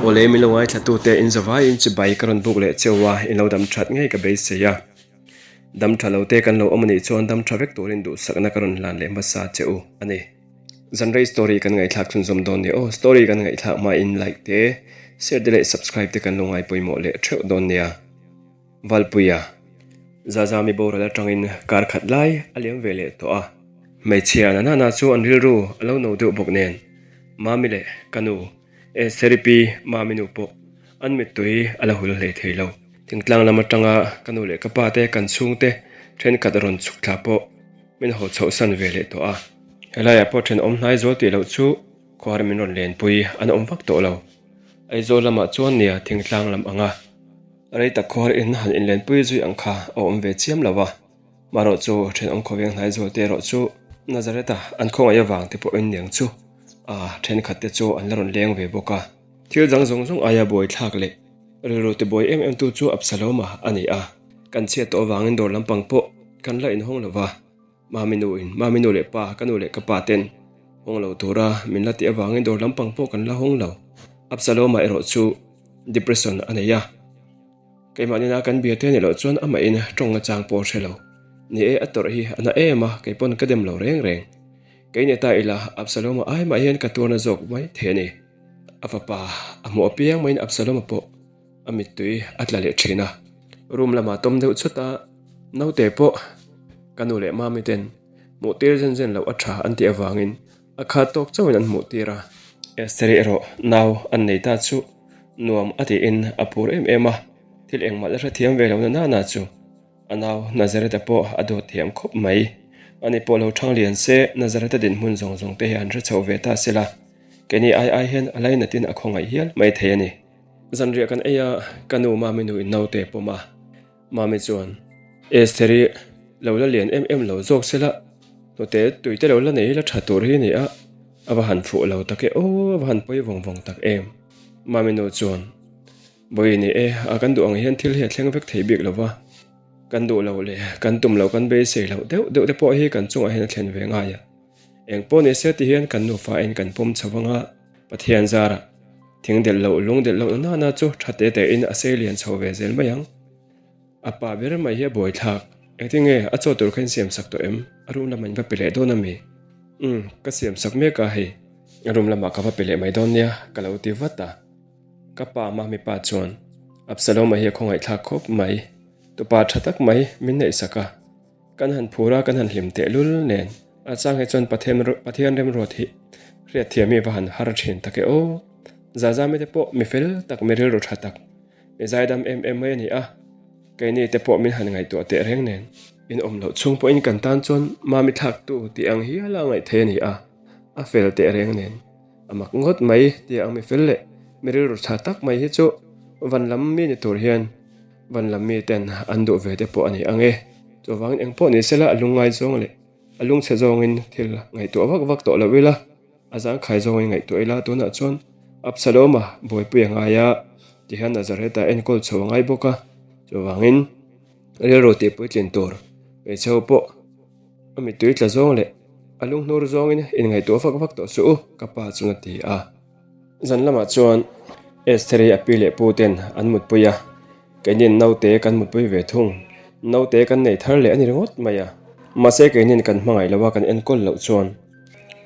Awle min lo ngaithla tute in zavaiin chibai ka rawn buk leh cheu a, in lo dam that ngei ka beisei a. Dam tha lo te kan lo awm anih chuan dam tha vek turin duhsakna ka rawn hlan leh hmasa che u a ni. Zanrei story kan ngaihthlak chhunzawm dawn nia aw, story kan ngaihthlak hmain like te, share te leh subscribe te kan lo ngai pawimawh leh theuh dawn nia. Valpuia, Zazami boral atangin kar khat lai a liam ve leh tawh a, hmeichhia na nana chu an rilru a lo no deuh bawk nen, Mami leh ka nu, Estheri pi Mami nu pawh an mittui a la hul hlei thei lo. Thingtlang lam atanga ka nu leh ka pa te kan chhungte thenkhat rawn chhuk thla pawh min haw chhoh san ve leh tawh a. Helaiah pawh thenawm hnai zual tih loh chu khuar min rawn lenpui an awm vak tawh lo. Aizawl lamah chuan nia thingtlang lam anga rei tak khuar in han inlenpui zui ang kha a awm ve chiam lo a. Marawh chu thenawm khawveng hnai zual te erawh chu Nazareth-a an khawngaih avang te pawhin niang chu a thenkhat te chu an la rawn leng ve bawk a. Thil dang zawng zawng aia buaithlak leh rilru tibuai em em tu chu Absalom-a a ni a, kan chhiat tawh avangin dawr lampang pawh kan la inhawng lo va, Mami nu in Mami nu leh pa, ka nu leh ka pa ten hawng lo tura min la tih avangin dawr lampang pawh kan la hawng lo. Absalom-a erawh chu depression a nei a, keimah nena kan bia te nih loh chuan amahin tawng nachang pawh a hre lo. Ni e, a tawrh hi a na em a, kei pawn ka dem lo reng reng. Kei ni ta ila, Absalom-a ai mah hian ka tuarna zawk mai thei a ni. A fapa a hmuh apiang maiin Absalom-a pawh a mittui a tla leh thin a. Room lamah tawm deuh chut a, naute pawh ka nu leh mami ten hmuh tir zen zen loh a tha an tih avangin a khat tawk chauhin an hmuh tir a. Esther-i erawh nau an nei ta chu nuam a tiin a phur em em a, thil engmah la hrethiam ve lo na nana chu A nau Nazareth-a pawh a dawt thiam khawp mai. Ani pawh lo thang lian se, Nazareth-a dinhmun zawng zawng te hi an hre chho ve ta sela, keini ai ai hian a lainatin a khawngaih hial mai thei a ni. Zanriah kan ei a, ka nu Mami nu in naute pawm a. Mami chuan, Estheri, lo la lian em em lo zawk sela, hnute tuite lo la nei la tha tur hi a ni a, a va han fuh lo tak e aw, a va han pawi vawng vawng tak em. Mami nu chuan, Bawi ni e, a kan duh ang hian thil hi a thleng vek thei bik lo va, kan duh loh leh kan tum loh kan beisei loh deuh deuh te pawh hi kan chungah hian a thlen ve ngai a. Eng pawh ni se ti hian kan nufa in kan pawm chho vang a, Pathian zarah thing delh loh lung delh loh na nana chu tha te te in a sei lian chho ve zel mai ang. A pa ber mai hi a buai thlak. Engtin nge a chaw tur kha in siam sak tawh em? A room lamah in va pe leh dawn a mi? Umm, ka siam sak mek a hei, a room lamah ka va pe leh mai dawn nia ka lo ti vat a. Ka pa mah mipa chuan Absalom-a hi a khawngaihthlak khawp mai. Tupa tha tak mai min neihsak a, kan han phur a, kan han hlim tehlul nen. A chang hi chuan Pathian Pathian remruat hi hriatthiam hi va han har thin tak e aw. Zazami te pawh mi fel tak, mi rilru tha tak, mi zaidam em em mai a ni a, keini te pawh min han ngaihtuah teh reng nen. In awm loh chhung pawhin kan tan chuan mami thlaktu tih ang hial a ngaih thei a ni a, a fel teh reng nen. A mak ngawt mai tia ang mi fel leh mi rilru tha tak mai hi chu van lam mi ni tur hian van lam mi ten an duh ve te pawh a ni ang e. Chuvangin eng pawh ni sela a lungngai zawng leh a lungchhe zawngin thil ngaihtuah vak vak tawh lo ila, a zangkhai zawngin ngaihtuah ila tunah chuan Absalom-a buaipui a ngai a tihian Nazareth-a enkawl chho a ngai bawk a, chuvangin rilru tihpuitlin tur hmeichhe ho pawh A mittui tla zawng leh a lunghnur zawngin inngaihtuah vak vak tawh suh u, ka pa chuan a ti a. Zan lamah chuan Estheri a pi leh pu ten an mutpui a, keinin naute kan mutpui ve thung. Naute kan nei thar leh a ni ringawt mai a, mahse keinin kan hmangaih loh a kan enkawl loh chuan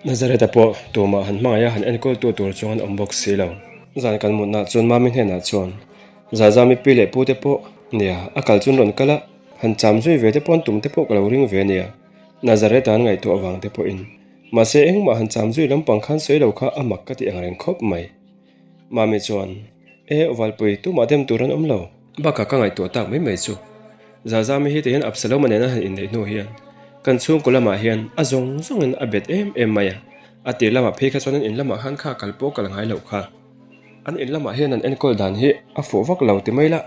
Nazareth-a pawh tumah han hmangaih a han enkawltu tur chuan an awm bawk si lo. Zan kan mutnaah chuan Mami hnenah chuan Zazami pi leh pu te pawh nia a kal chuan rawn kal a, Han cham zui ve te pawh an tum te pawh ka lo ring ve a nia, Nazareth-a an ngaihtuah avang te pawhin. Mahse engmah han cham zui lampang khan sawi lo kha a mak ka ti ang reng khawp mai. Mami chuan, E, Valpui, tumah dem tur an awm lo. Bakah ka ngaihtuah tak mai mai chu. Zazami hi tihian Absalom-a nena han inneih hnu hian kan chhungkaw lamah hian a zawng zawngin a bet em em mai a, a tir lamah phei kha chuan an in lamah khan kha kal pawh kal ngai loh kha. An in lamah hian an enkawl dan hi a fuh vak lo ti mai lah.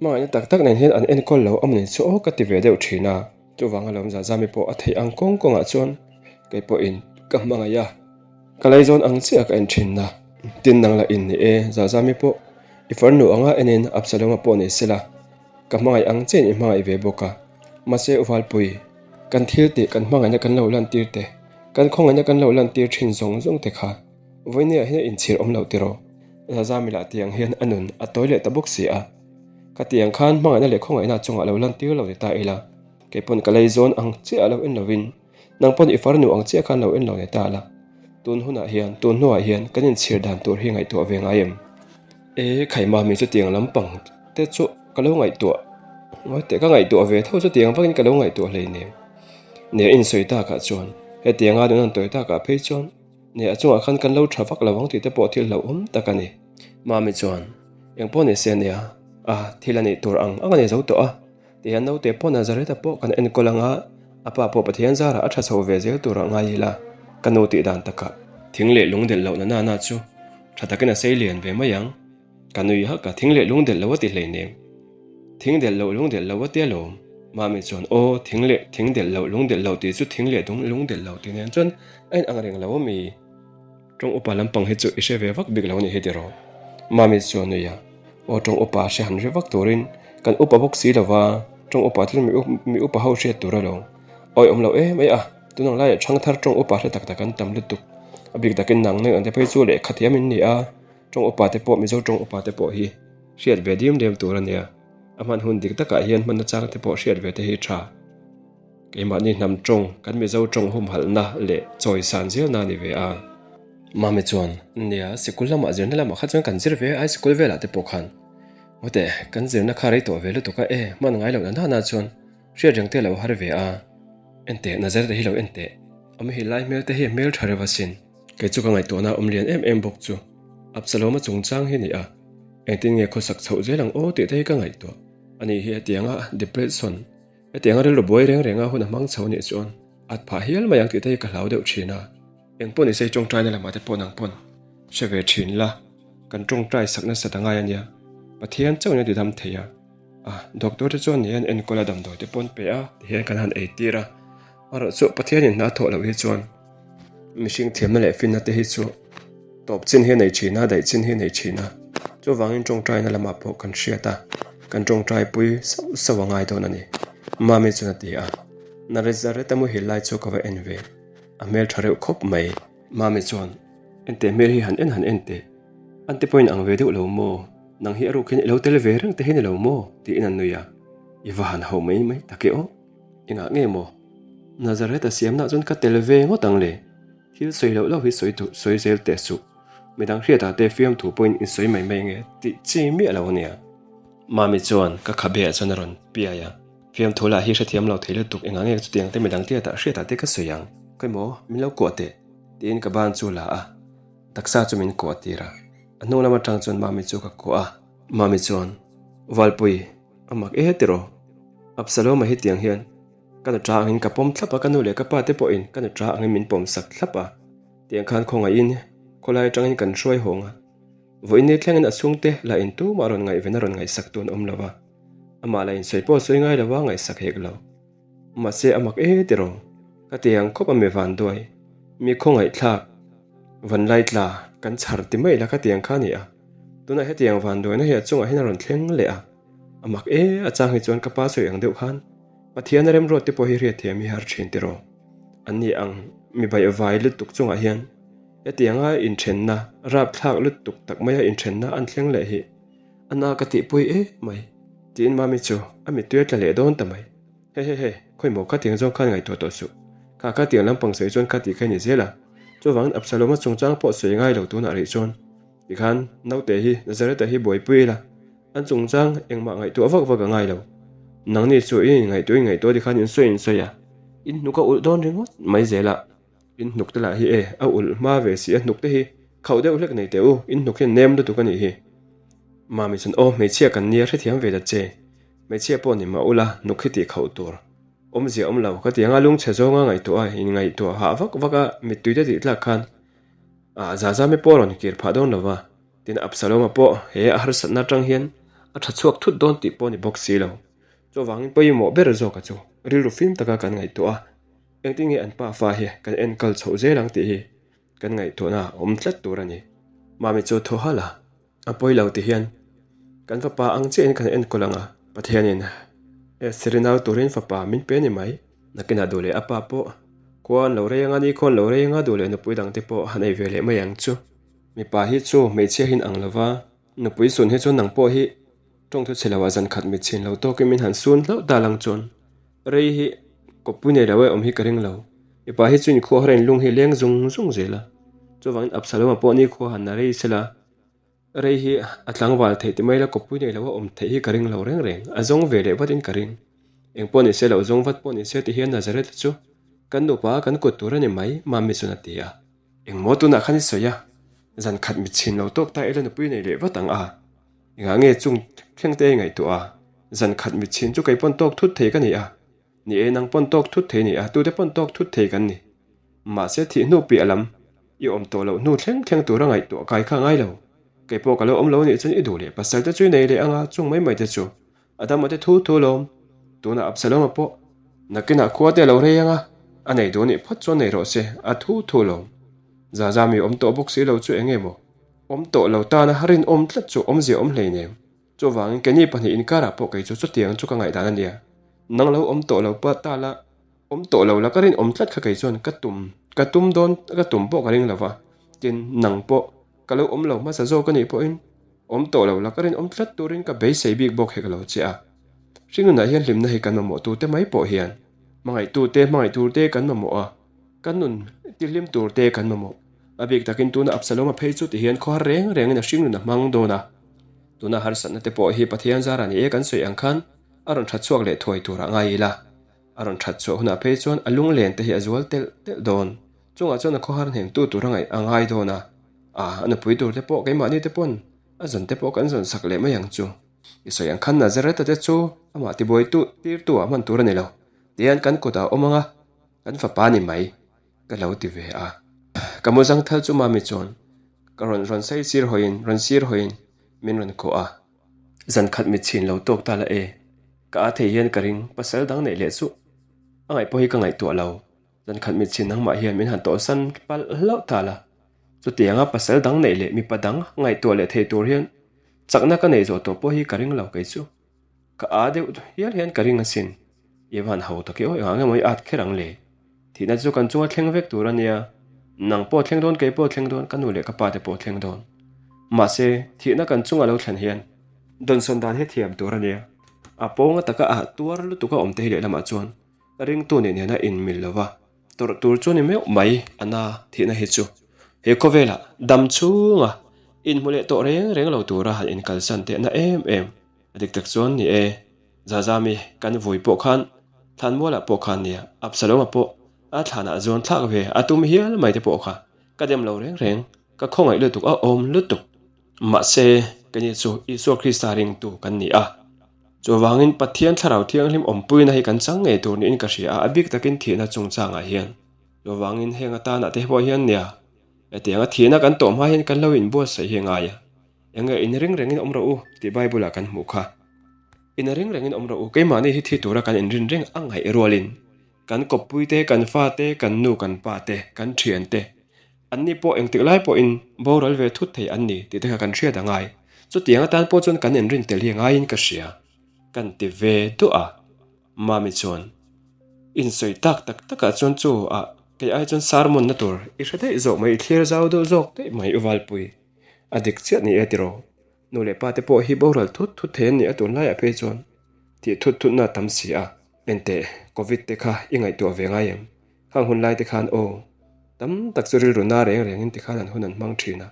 Hmangaihna tak tak nen hian an enkawl lo awm nen chu aw ka ti ve deuh thin a, chuvang alawm Zazami pawh a theih ang kawng kawngah chuan kei pawhin ka hmangaih a, ka laizawn ang chiah ka en thin a, tin nang lah in ni e, Zazami pawh i farnu anga enin Absalom-a pawh nei sela, ka hmangaih ang chiahin i hmangaih ve bawk a, mahse u Valpui, kan thil tih kan hmangaihna kan lo lantir te, kan khawngaihna kan lo lantir thin zawng zawng te kha vawinia hian a inchhir awm loh tiraw? Zazami lah tiang hian a nun a tawi leh ta bawk si a. Ka tiang khan hmangaihna leh khawngaihna chungah lo lantir lo ni ta ila, kei pawn ka lei zawn ang chiah lo en lovin nang pawn i farnu ang chiah khan lo en lo ni ta la. Tun hunah hian, tun hnuah hian kan inchhir dan tur hi ngaihtuah ve ngai em? E, Khaimami chutiang lampang te chu ka lo ngaihtuah ngawi teh ka ngaihtuah ve tho chutiang vakin ka lo ngaihtuah hleinem. Nia insawi takah chuan hetianga nun an tawi takah phei chuan Nia a chungah khan kan lo tha vak lo ang tih te pawh thil hlauhawm tak a ni. Mami chuan, Eng pawh ni se nia, a thil a nih tur ang ang a ni zo tawh a, tihian naute pawh Nazareth-a pawh kan enkawl ang a, a pa pawh Pathian zarah a tha chho ve zel turah ngai ila, ka nu tih dan takah. Thing leh lung delh lohna nana chu tha takin a sei lian ve mai ang. Ka nui hak a, thing leh lung delh lo a ti hleinem. Thing delh loh lung delh lo a tia lawm. Mami chuan, Aw, thing leh thing delh loh lung delh loh tih chu thing leh dung lung delh loh tih nen chuan a inang reng lo a mi. Tawng upa lampang hi chu i hre ve vak bik lo a nih hi tiraw? Mami chuan nui a, Aw, tawng upa hre han hre vak turin kan upa bawk si lo va, tawng upa chu mi upa ho hriat tur a lo. Awi awm lo em mai a, tunang laiah chhangthar tawng upa hre tak tak an tam lutuk. A bik takin nang neng ang te phei chu lehkha thiam in ni a. Tawng upa te pawh Mizo tawng upa te pawh hi hriat ve diam diam tur a nia. A hman hun dik takah hian hmanna chang te pawh hriat ve te hi tha. Keimahni hnam tawng kan Mizo tawng humhalhna leh chawi san zelna a ni ve a. Mami chuan, Nia, sikul lamah zirna lamah kha chuan kan zir ve a, sikul velah te pawh khan. Hawteh, kan zirna kha rei tawh ve lutuk a, e, hman ngai loh na nana chuan hriat reng te a lo har ve a. Enteh, Nazareth hi lo enteh. A muhil lai hmel te hi hmel tha reuh asin. Kei chu ka ngaihtuahna awm lian em em bawk chu Absalom-a chungchang hi ni a, engtin nge khawsak chhoh zel ang aw tih te hi ka ngaihtuah. Ani hi hetianga depression, hetianga rilru buai reng renga hun a hmang chho nih chuan at phah hial mai ang tih te hi ka hlau deuh thin a. Eng pawh nise tawngtaina lamah te pawh nang pawn hre ve thin la, kan tawngtai sak nasat a ngai a nia, Pathian chauhin a ti dam thei a, a doctor te chuan ni an enkawl a damdawi te pawn pe a tihian kan han ei tir a. Erawh chu Pathianin hna thawh loh hi chuan mihring thiamna leh finna te hi chu tawp chin hi a nei thin a, daih chin hi a nei thin a. Chuvangin tawngtaina lamah pawh kan hriat a, kan tawngtai pui sauh sauh a ngai dawn a ni. Mami chuan a ti a, Nazareth-a muhil lai chu ka va en ve, a hmel tha reuh khawp mai. Mami chuan, Enteh hmel hi han en han en teh, an te pawhin ang ve deuh lo maw? Nang hi a ruk hian i lo tel ve reng te hi ni lo maw? tiin a nui a, I va han ho mai mai tak e aw. Engah nge maw? Nazareth-a siamnah chuan ka tel ve ngawt ang le. Thil sawi loh loh hi sawi duh sawi zel teh suh. Midang hriatah te fiamthu pawhin in sawi mai mai nge tih chi miah lo ania. Mami chuan ka khabeah chuan a rawn piai a, fiamthu lah hi hrethiam lo thei lutuk engah nge chutiang te midang tiatah hriatah te ka sawi ang. Khawimaw min lo kuah teh tiin ka ban chu la a, taksa chu min kuah tir a. A hnung lam atang chuan Mami chu ka kuah a. Mami chuan, Valpui, a mak e tiraw? Absalom-a hi tiang hian ka nuṭa angin ka pawm thlap a, ka nu leh ka pa te pawhin ka nuṭa angin min pawm sak thlap a. Tiang khan khawngaihin khawlai atangin kan hruai hawng a. Vawiin ni thlengin a chhungte lah in tumah rawn ngaihven a rawn ngaihsak tu an awm lo va. Amah lah insawi pawh a sawi ngai lo va, ngaihsak hek lo. Mahse a mak e tiraw? Ka ti ang khawp a mi van duai, mi khawngaihthlak, van lai tla kan chhar ti mai la ka ti ang kha a ni a. Tunah hetiang van duaina hi a chungah hian a rawn thleng leh a. A mak e, a chang hi chuan ka pa sawi ang deuh khan Pathian a remruat te pawh hi hriatthiam hi har thin tiraw? An ni ang mi baihvai lutuk chungah hian hetianga inthenna rapthlak lutuk tak maia inthenna an thleng leh hi a na ka tihpui e mai tiin Mami chu a mittui a tla leh dawn ta mai. He he he, khawimaw kha tiang zawng khan ngaihtuah tawh suh. Kha kha tiang lampang sawi chuan kha tih kha i ni zel a. Chuvangin Absalom-a chungchang pawh sawi ngai lo tunah rih chuan tikhan naute hi Nazareth-a hi buaipui ila. An chungchang engmah ngaihtuah vak vak a ngai lo. Nangni chu in inngaihtuah inngaihtuah tikhan in sawi in sawi a, in hnuk a ulh dawn ringawt mai zel a. In hnuk te lah hi e, a ulh hma ve si a, hnuk te hi khauh deuh hlek nei teh u, in hnuk hian nem lutuk a nih hi. Mami chuan aw hmeichhia kan nia hrethiam ve ta che, hmeichhia pawh ni mah ula hnuk hi tih khauh tur awmzia awm lo ka ti ang a, lungchhe zawnga ngaihtuah a inngaihtuah hah vak vak a, mittui te tih tlak khan ah Zazami pawh a rawn kir phah dawn lo va. Tin, Absalom-a pawh he a harsatna atang hian a tha chhuak thut dawn tih pawh a ni bawk si lo. Chuvangin pawimawh ber zawka chu rilru fim taka kan ngaihtuah a, engtin nge an pa fa hi kan enkawl chhoh zel ang tih hi kan ngaihtuahna a awm tlat tur a ni. Mami chu thaw halh a, a pawi lo ti hian kan fapa ang chiahin kan enkawl ang a, Pathianin Esther-i nau turin fapa min pe a ni mai. Nakinah duh leh a pa pawh khua an lo rei anga, ni khua an lo rei anga, duh leh nupui dangte pawh han ei ve leh mai ang chu. Mipa hi chu hmeichhia hi in ang lova, nupui sun hi chuan nang pawh hi tawngthu chhe loah zan khat mit chhin lo tawkin min han sun hlauh ta lang chuan rei hi kawppui nei lo e awm hi ka ring lo. Mipa hi chu inkhua har a inlung hi leng zung zung zel a, chuvangin Absalom-a pawh nikhua han na rei sela. Rei hi a tlangval theih ti mai la kawppui nei lo a awm theih hi ka ring lo reng reng, a zawng ve leh vat in ka ring. Eng pawh ni se lo zawng vat pawh ni se ti hian Nazareth chu kan nupa a kan kut tur a ni mai, Mami chuan a ti a. Engmaw tunah khan i sawi a, zan khat mit chhin lo tawk ta ila nupui nei leh vat ang a. Engah nge chung thleng te i ngaihtuah a, zan khat mit chhin chu kei pawn tawk thut thei ka ni a. Ni e, nang pawn tawk thut thei ni a, tute pawn tawk thut thei kan ni. Mahse thih hnu piah lam, i awm tawh loh hnu thleng thleng tura ngaihtuah kai kha ngai lo. Kei pawh ka lo awm lo anih chuan i duh leh pasal te chu i nei leh anga chung mai mai te chu Adama te thu thu lawm. Tunah Absaloma pawh nakinah khua te a lo rei anga, a nei duh anih phawt chuan nei rawh se, a thu thu lawm. Zazami awm tawh bawk si lo chu eng nge maw? Awm tawh lo tana rinawm tlat chu awmzia awm hleinem. Chuvangin keini pahnih inkarah pawh kei chu chutiang chu ka ngaihdan a nia. Nang lo awm tawh lo pah ta la, awm tawh lo la ka rinawm tlat kha kei chuan ka tum, ka tum dawn, ka tum pawh ka ring lo va. Tin, nang pawh ka lo awm lo hmasa zawk a nih pawhin awm tawh lo la ka rinawm tlat turin ka beisei bik bawk hek lo che a. Hringnunah hian hlimna hi kan mamawh tute mai pawh hian hmangaihtute, hmangaih turte kan mamawh a, kan nun tihlim turte kan mamawh. A bik takin tuna Absalom-a phei chu tihian khawhar reng rengin a hringnun a hmang dawn a. Tuna harsatna te pawh hi Pathian zara ni e kan sawi ang khan a rawn that chhuak leh thuai turah ngai ila. A rawn that chhuah hunah phei chuan a lunglen te hi a zual telh telh dawn. Chungah chuan a khawhar hnemtu tur a ngaih a ngai dawn a. A, a nupui tur te pawh keimahni te pawn a zawn te pawh kan zawn sak leh mai ang chu. I sawi ang khan Nazareth-a te chu amah tibuaitu tirtu ah hman tur a ni lo. Tihian kan kutah a awm ang a, kan fapa ni mai. Ka lo ti ve a. Ka mu zang thal chu Mami chuan ka rawn rawn sai sir hawiin rawn sir hawiin min rawn kawh a. Zan khat mit chhin lo tawk ta la e. Ka a thei hian ka ring pasal dang neih leh chu a ngaih pawh hi ka ngaihtuah lo. Zan khat mit chhin nangmah hian min han tawhsan palh hlauh ta la. Chutianga pasal dang neih leh mipa dang ngaihtuah leh thei tur hian chakna ka neih zawh tawh pawh hi ka ring lo kei chu. Ka a deuh hial hian ka ring asin. I van ho tak i aw engah nge maw i at kher ang le? Thihna chu kan chunga thleng vek tur a nia. Nang pawh thleng dawn, kei pawh thleng dawn, ka nu leh ka pa te pawh thleng dawn. Mahse, thihna kan chunga lo thlen hian dawnsawn dan hi thiam tur a nia. A pawnga taka a tuar lutuk a awm te hi lehlamah chuan ringtu nih nena inmil lo va. Tawrh tur chu ni meuh mai a na thihna hi chu he khawvelah dam chhunga inhmu leh tawh reng reng lo tura han inkalsan tehna em em a dik tak chuan ni e. Zazami kan vui pawh khan Thlanmualah pawh khan nia Absalom-a pawh a thlanah zawn thlak ve a tum hial mai te pawh kha ka dem lo reng reng ka khawngaih lutuk a awm lutuk. Mahse keini chu Isua Krista ringtu kan ni a. Chuvangin Pathian Thlarau Thianghlim awmpuina hi kan chang ngei tur niin ka hria a, a bik takin thihna chungchangah hian. Chuvangin heng atana te pawh hian nia, hetianga thihna kan tawh hma hian kan lo inbuatsaih hi a ngai a. Enge in ring rengin awm rawh u tih Bible-ah kan hmuh kha. In ring rengin awm rawh u, keimahni hi thi tura kan inrin reng a ngaih rualin kan kawppui te, kan fa te, kan nu kan pa te, kan thian te, Anni pawh engtik lai pawhin boral ve thut thei an ni tih te kha kan hriat a ngai. Chutiang atan pawh chuan kan inrin tel hi a ngaiin ka hria. Kan ti ve duah a. Mami chuan, Insawi tak tak takah chuan chu ah kei ai chuan sermon na tur i hre daih zawk mai, i thlir zau deuh zawk daih mai u Valpui. A dik chiah ni e tiraw. Nu leh pa te pawh hi boral thut thut thei an ni a tunlaiah phei chuan tih thut thutna a tam si a. Enteh, Covid te kha i ngaihtuah ve ngai em? Khang hun lai te khan aw, tam tak chu rilru na reng rengin tikhan an hun an hmang thin a.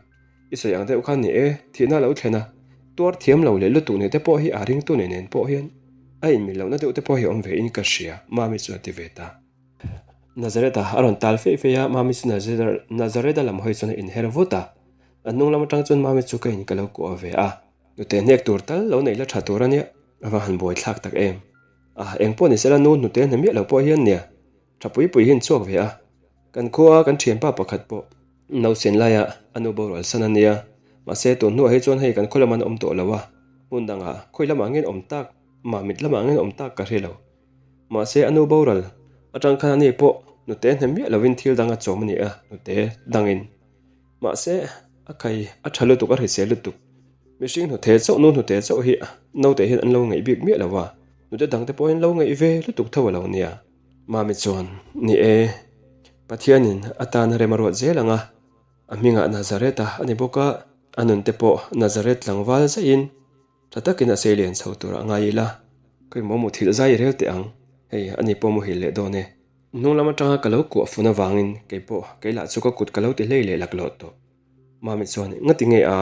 I sawi ang deuh khan ni e, thihna a lo thlen a, tuar thiam lo leh lutuk ni te pawh hi a ringtu nei nen pawh hian a inmil lohna deuh te pawh hi a awm ve in ka hria, Mami chuan a ti ve ta. Nazareth-a a rawn tal feih feih a, Mami chu Nazareth-a lam hawi chuan a inher vut a. A hnung lam atang chuan Mami chu ka in ka lo kuah ve a, hnute hnek tur tal lo neih la tha tur a nia, a va han buai thlak tak em. A, eng pawh ni sela nu hnute hne miah lo pawh hian nia, Tha pui pui hian chhuak ve a, kan khua kan thianpa pakhat pawh nausen laia a nu boral san a nia, mahse tun hnuah hi chuan hei kan khaw lamah an awm tawh lo a, hmun dangah khawi lamah ngen awm tak, mamit lamah ngen awm tak ka hre lo. Mahse a nu boral atang khan ani pawh nute hnem miah lovin thil dang a chawm a ni a, nute dangin. Mahse a kai a tha lutuk a hrisel lutuk. Mihring hnute chauh nu hnute chauh hi naute hian an lo ngaih bik miah lo a, nute dangte pawh hian lo ngaih ve lutuk tho a lo nia. Mami chuan, Ni e, Pathianin a tan rem a ruat zel ang a. A hmingah Nazareth-a a ni bawk a, a nun te pawh Nazareth tlangval zaihin tha takin a sei lian chho tur a ngai ila. Ka inmaw muthilh zai rel teh ang, hei a ni pawh muhil leh dawn e. Hnung lam atanga ka lo kuah fun avangin kei pawh kei lah chu ka kut ka lo ti hlei leh laklawh tawh. Mami chuan, Ngati nge a?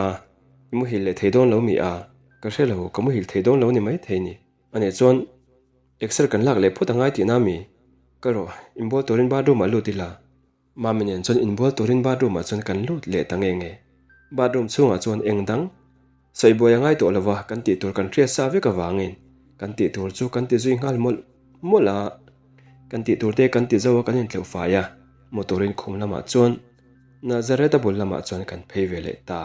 I muhil leh thei dawn lo mi a? Ka hre lo, ka muhil thei dawn lo ni mai thei ni. A nih chuan exer kan lak leh phawt angai tihna mi? Ka rawh, inbual turin bathroom ah lut ila. Mami nen chuan inbual turin bathroom ah chuan kan lut leh ta nge nge. Bathroom chhungah chuan eng dang sawi buai a ngai tawh lo va, kan tih tur kan hriat sa vek avangin kan tih tur chu kan ti zui nghal mawlh mawlh a. Kan tih tur te kan ti zo a kan intleuh fai a, motor in khum lamah chuan Nazareth-a bul lamah chuan kan phei ve leh ta.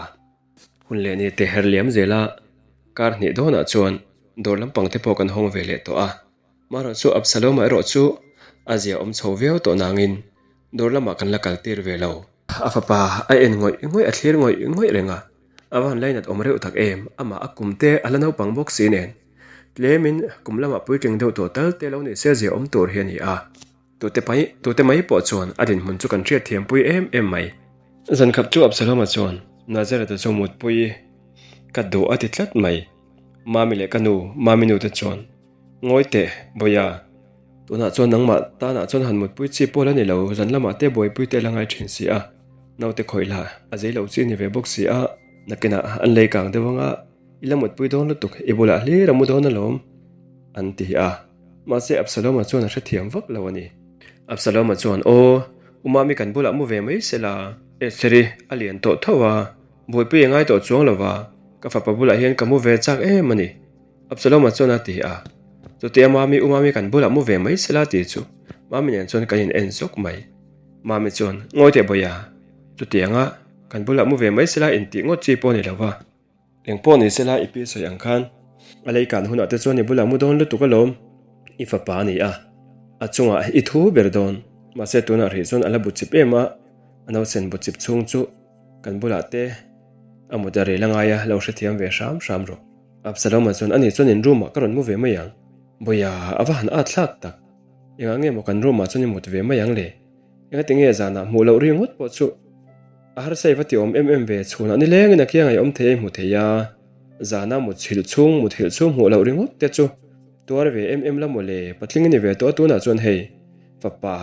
Hun leh ni te her liam zel a, kar hnih dawnah chuan dawr lampang te pawh kan hawng ve leh tawh a. Marawh chu Absalom-a erawh chu a zia awm chho viau tawh nangin dawr lamah kan la kal tir ve lo. A fapa a en ngawih ngawih a thlir ngawih ngawih reng a, a va han lainat awm reuh tak em, amah a kum te a la naupang bawk si nen tlemin kum lamah puitling deuh tawh tal te lo nih se zia awm tur hi a ni a. Tute mai tute mai pawh chuan a dinhmun chu kan hriat thiam pui em em mai. Zan khat chu Absalom-a chuan Nazareth-a chu mutpui ka duh a ti tlat mai. Mami leh ka nu, Mami nu te chuan, Ngawi teh, Bawia, tunah chuan nangmah tanah chuan han mutpui chi pawh la ni lo, zan lamah te buaipui te la ngai thin si a, naute khawih lah a zei lo chi ni ve bawk si a, nakinah an lei kang deuh anga i la mutpui dawn lutuk, i bulah hlir a mu dawn alawm, an ti a. Mahse Absalom-a chuan a hrethiam vak lo a ni. Absalom-a chuan, Aw, u Mami kan bulah mu ve mai se la. Esther-i a lian tawh tho a, buaipui a ngai tawh chuang lo va, ka fapa bulah hian ka mu ve chak em a ni. Absalom-a chuan a ti a. Chutia Mami, u Mami kan bulah mu ve mai se la tih chu Mami nen chuan kan in en zawk mai. Mami chuan, Ngawi teh Bawia, chutianga kan bulah mu ve mai se la intih ngawt chi pawh a ni lo va. Eng pawh ni sela i pi sawi ang khan a lei kan hunah te chuan i bulah mu dawn lutuk alawm. I fapa a ni a, a chungah i thu ber dawn. Mahse tunah rih chuan a la bu chip em a, a nausen bu chip chhung chu kan bulah te a mut a rel a ngai a, lo hrethiam ve hram hram rawh. Absalom-a chuan ani chuan in room-ah ka rawn mu ve mai ang. Bawia, a va han at thlak tak. Engah nge maw kan room-ah chuan i mut ve mai ang le? Engati nge zanah hmuh loh ri ngawt pawh chu a harsa i va ti awm em em ve, chhunah nilengin a kiang a i awm thei a i hmu thei a, zana mut chhilh chhung mut hilh chhung hmuh loh ringawt te chu tuar ve em em la maw le, patling i ni ve tawh a tunah chuan hei fapa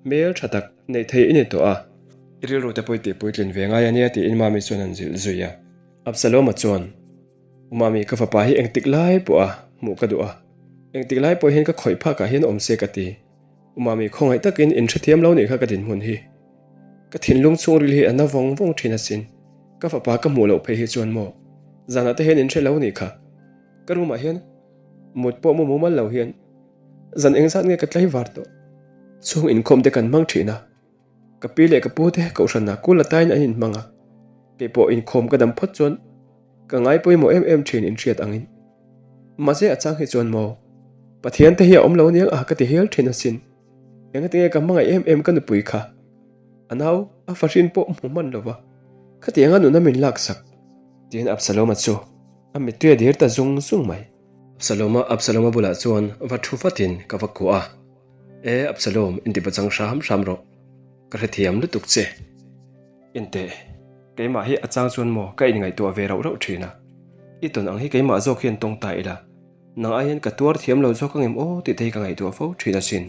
hmel tha tak neih thei i ni tawh a. I rilru te pawh i tih puitlin ve ngai a nia tiin Mami chuan an zilh zui a. Absalom-a chuan, U Mami ka fapa hi engtik lai pawh a hmuh ka duh a, engtik lai pawh hian ka khawih phakah hian awm se ka ti. U Mami khawngaih takin in hrethiam lo nih kha ka dinhmun hi. Ka thinlung chhungril hi a na vawng vawng thin asin. Ka fapa ka hmuh loh phei hi chuan maw zanah te hian in hre lo nih kha. Ka room ah hian mut pawh mu mumal lo hian zan engzat nge ka tlaivar tawh. Chhung inkhawm te kan hmang thin a. Ka pi leh ka pu te kohhranah kul atain an inhmang a. Kei pawh inkhawm ka dam phawt chuan Ka ngai pawimawh em em thin in hriat angin. Mahse a chang hi chuan maw? Pathian te hi a awm lo aniang a ka ti hial thin asin. Engatinge ka hmangaih em em ka nupui kha? A nau a fahrin pawh hmu hman lo va, khatianga nuna min laksak. Tiin Absalom-a chu a mittui a dir ta zung zung mai. Absalom-a Absalom-a bulah chuan va thu vatin ka va kuah a, E Absalom, intipachang hram hram rawh. Ka hrethiam lutuk che. Enteh, keimah hi a chang chuan maw ka inngaihtuah ve rauh rauh thin a. I tawn ang hi keimah zawk hian tawng ta ila, nang ai hian ka tuar thiam lo zawk angem aw tih te hi ka ngaihtuah fo thin asin.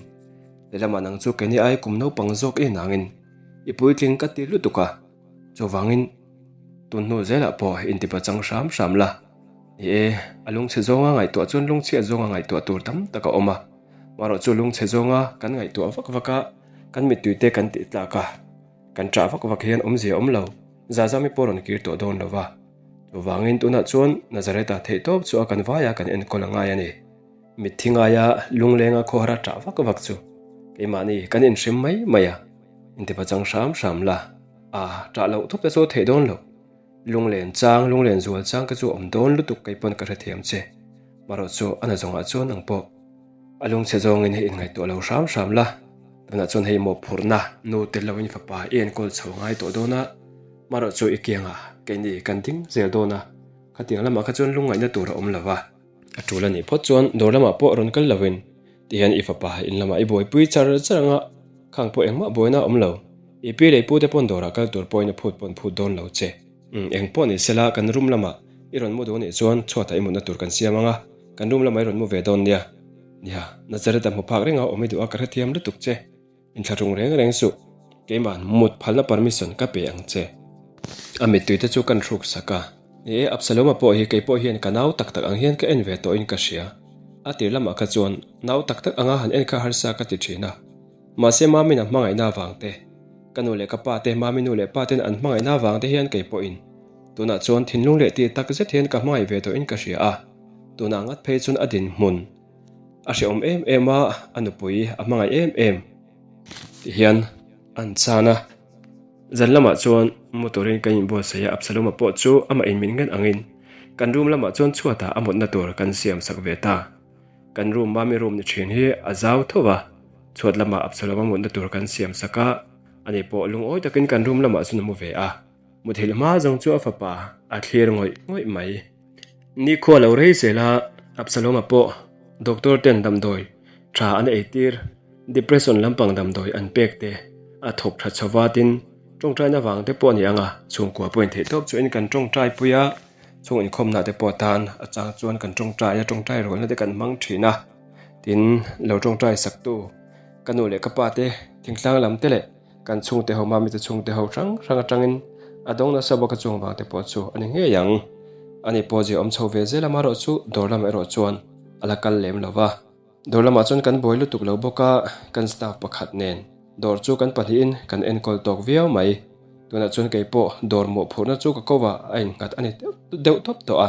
Lehlamah nang chu keini ai kum naupang zawk i nangin i puitling ka ti lutuk a, chuvangin tun hnu zelah pawh intipa chang hram hram la. Ni e, a lungchhe zawnga ngaihtuah chuan lungchhiat zawnga ngaihtuah tur tam tak a awm a, marawh chu lungchhe zawnga kan ngaihtuah vak vak a, kan mittui te kan tih tlak a. Kan ṭah vak vak hian awmzia awm lo, Zazami pawh rawn kir tawh dawn lo va. Chuvangin tunah chuan Nazareth-a theihtawp chu a kan vaia kan enkawl a ngai a ni. Mitthi ngaia lunglenga khawhara ṭah vak vak chu keimahni kan inhrim mai mai a, intipachang hram hram la, a ṭah loh thup te chu theih dawn lo. Lunglen chang, lunglen zual chang te chu awm dawn lutuk kei pawn ka hrethiam che. Marawh chu a na zawngah chuan ang pawh. A lungchhe zawngin hei inngaihtuah lo hram hram la, tunah chuan hei mawhphurhna nu tel loin fapa i enkawl chho ngai tawh dawn a, marawh chu i kiangah keini kan ding zel dawn a, khatiang lamah kha chuan lungngaihna tur a awm lo va. A tul a nih phawt chuan dawr lamah pawh rawn kal loin tihian i fapa in lamah i buaipui char char anga, khang pawh engmah buaina a awm lo. I pi leh i pute pawn dawrah kal tur pawhin a phut pawn phut dawn lo che. Umm, eng pawh ni sela kan room lamah i rawn mu duh anih chuan chhuatah i mutna tur kan siam ang a, kan room lamah i rawn mu ve dawn nia. Nia, Nazareth-a hmu phak renga awm i duh a ka hrethiam lutuk che. Inthlahrung reng reng suh, keimah mut phalna permission ka pe ang che. A mittui te chu kan hruk sak a. Ni e, Absalom-a pawh hi kei pawh hian ka nau tak tak ang hian ka en ve tawhin ka hria. A tir lamah kha chuan nau tak tak anga han en kha harsa ka ti thin a. Mahse Mami'n a hmangaihna avang te, ka nu leh ka pa te, Mami nu leh pa ten an hmangaihna avang te hian kei pawhin tunah chuan thinlung leh tih tak zet hian ka hmangaih ve tawhin ka hria a. Tunah ngat phei chuan a dinhmun. A hrehawm em em a, a nupui a hmangaih em em ti hian an chan a. Zan lamah chuan mu turin kan inbuatsaih a, Absalom-a pawh chu amah in min ngen angin kan room lamah chuan chhuatah a mutna tur kan siam sak ve ta. Kan room mami room ni thin hi a zau tho va, chhuat lamah Absalom-a mutna tur kan siam sak a, ani pawh lungawi takin kan room lamah chuan a mu ve a. Muthilh hma zawng chu a fapa a thlir ngawih ngawih mai. Nikhua lo rei zel a, Absalom-a pawh doctor ten damdawi tha an eitir, depression lampang damdawi an pek te a thawk tha chho va tin tawngtaina vang te pawh a ni ang a, chhungkua pawhin theihtawp chuan kan tawngtai pui a, chhung inkhawmna te pawh tan a chang chuan kan tawngtai a, tawngtai rualna te kan hmang thin a, tin lo tawngtai saktu ka nu leh ka pa te thingtlang lam te leh Kan chhungte ho Mamite chhungte ho hrang hrang atangin a dawng nasa bawk a chung vangte pawh chu a ni ngei ang. Ani pawh zia awm chho ve zel a marawh chu dawr lamah erawh chuan a la kal lem lo va. Dawr lamah chuan kan buai lutuk lo bawk a, kan staff pakhat nen dawr chu kan pahnihin kan enkawl tawk viau mai. Tunah chuan kei pawh dawr mawhphurhna chu ka ko a, a innghat a ni deuh tawp tawh a.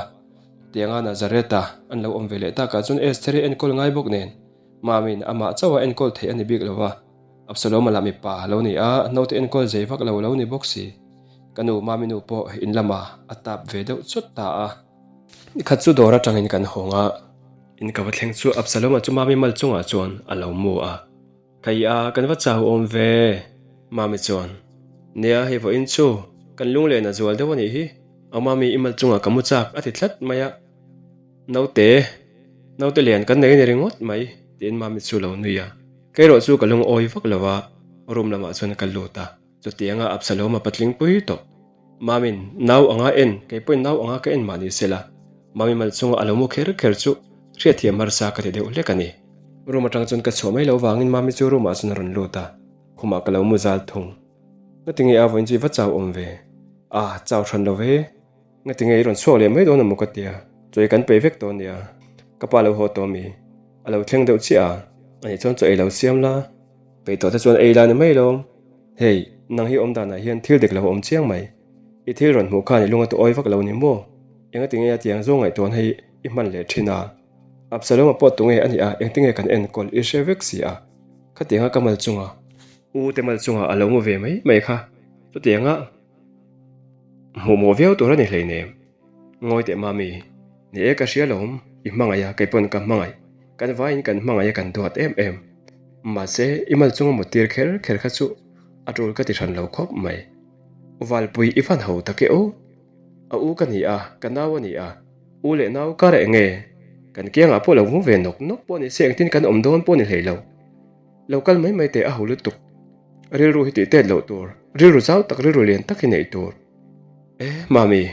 Tianga Nazareth-a an lo awm ve leh takah chuan Esther-i enkawl ngai bawk nen Mami'n amah chauha enkawl theih a ni bik lo va. Absalom-a lah mipa a lo ni a, naute enkawl zei vak lo a lo ni bawk si. Ka nu Mami nu pawh in lamah a tap ve deuh chawt ta a. Nikhat chu dawr atangin kan hawng a, in ka va thleng chu Absalom-a chu Mami mal chungah chuan a lo mu a. Ka i a, kan va chau awm ve, Mami chuan. Nia, hei vawiin chu kan lunglen a zual deuh a nih hi, au Mami i mal chungah ka mu chak a ti tlat mai a. Naute, naute lian kan nei a ni ringawt mai, tiin Mami chu lo nui a. Kei erawh chu ka lungawi vak lo a, room lamah chuan ka lut a. Chutianga Absalom-a patling pui tawh. Mami'n nau anga en, kei pawhin nau anga ka en mah ni sela, Mami mal chunga a lo mu kher kher chu hriatthiam harsa ka ti deuh hlek a ni. Room atang chuan ka chhuah mai loh vangin Mami chu room ah chuan a rawn lut a, khumah ka lo mu zal thung. Ngatinge a vawiin chu i va chau awm ve? Ah, chau hran lo ve. Ngatinge i rawn chhuak leh mai dawn emaw ka tia, chaw ei kan peih vek tawh ania, ka pa lo haw tawh ami? A lo thleng deuh chiah a, ani chuan chaw ei lo siam la, peih tawh te chuan ei la ni mai lo. Hei, nang hi awm danah hian thil dik lo a awm chiang mai. I thil rawn hmuh khan i lung a tu awi vak lo ni maw? Engatinge a tiang zawng ngaihtuahna hi i hman leh thin a? Absalom-a pawh tunge a nih a, engtinge kan enkawl i hre vek si a? Khatianga ka mal chunga, u te mal chunga a lo mu ve mai mai kha, chutianga Hmuh mawh viau tur a ni hleinem. Ngawi teh Mami, ni e ka hria lawm, i hmangaih a, kei pawn ka hmangaih. Kan vaiin kan hmangaih a kan duat em em. Mahse, i mal chunga mut tir kher kher kha chu a tul ka ti hran lo khawp mai. Valpui i van ho tak e aw. A u ka ni a, ka nau a ni a. U leh nau ka reh nge? Kan kiangah pawh lo mu ve nawk nawk pawh ni se engtin kan awm dawn pawh ni hlei lo. Lo kal mai mai teh a ho lutuk. Rilru hi tih tet loh tur, rilru zau tak rilru lian tak hi neih tur. E, Mami,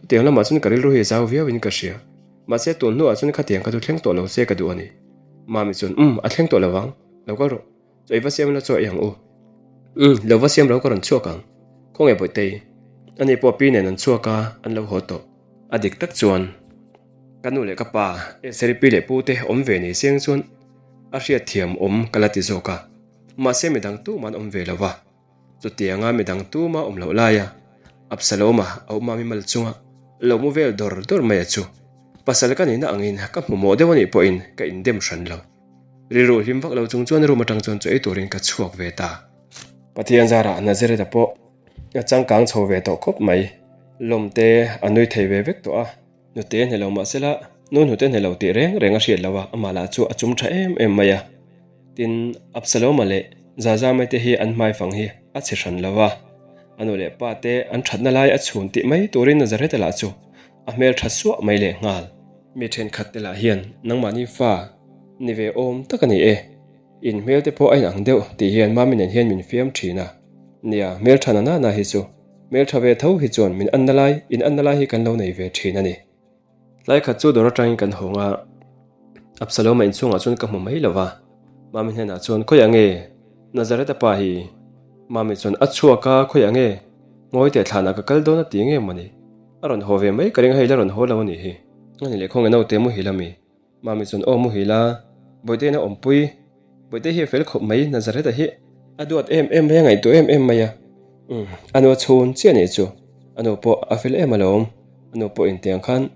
chutiang lamah chuan ka rilru hi a zau viau in ka hria. Mahse tun hnuah chuan khatiang kha chu thleng tawh lo se ka duh a ni. Mami chuan, Umm, a thleng tawh lo ang. Lo kal rawh. Chaw i va siam ila chaw ei ang u. Umm, lo va siam lo ka rawn chhuak ang. Khawnge Bawihtei? Ani pawh pi nen an chhuak a, an lo haw tawh. A dik tak chuan ka nu leh ka pa, Eseri pi leh pu te awm ve nei seng chuan a hriatthiam awm ka la ti zawk a. Mahse midang tuma an awm ve lo va, chutianga midang tuma awm loh laia Absalom-a a awm mami mal chunga lo mu vel dawr dawr mai a chu pasal ka nihna angin ka hmu mawh deuh a nih pawhin ka indem hran lo. Rilru hlim vak lo chung chuan room atang chuan chaw ei turin ka chhuak ve ta. Pathian zarah Nazareth-a pawh a changkang chho ve tawh khawp mai. Lawmte a nui thei ve vek tawh a. Nute hne lo mah sela, nu hnute hne lo tih reng reng a hriat lo a, amah lah chu a chum tha em em mai a. Tin, Absalom-a leh Zazamai te hi an hmaifang hi a chhe hran lo a, a nu leh pa te an thatna lai a chhun tih mai turin Nazareth-a lah chu a hmel tha suah mai leh nghal. Mi thenkhat te lah hian nangmahni fa ni ve awm tak a ni e, in hmel te pawh a inang deuh tih hian Mami nen hian min fiam thin a. Nia, hmeltha na nana hi chu, hmeltha ve tho hi chuan min anna lai, in anna lai hi kan lo nei ve thin a ni. Tlai khat chu dawr atangin kan hawng a, Absalom-a inchhungah chuan ka hmu mai lo va. Mami hnenah chuan, Khawiah nge Nazareth-a pa hi? Mami chuan, A chhuak a, khawiah nge? Ngawi teh thlanah ka kal dawn a ti nge mawni? A rawn haw ve mai ka ring a, hei la rawn haw lo a nih hi. A ni leh khawnge naute muhil a mi? Mami chuan aw muhil a, Bawihte in a awmpui. Bawihte hi a fel khawp mai, Nazareth-a hi a duat em em mai a, ngaihtuah em em mai a. Umm, a nu a chhun chiah nih chu, a nu pawh a fel em alawm. A nu pawh intiang khan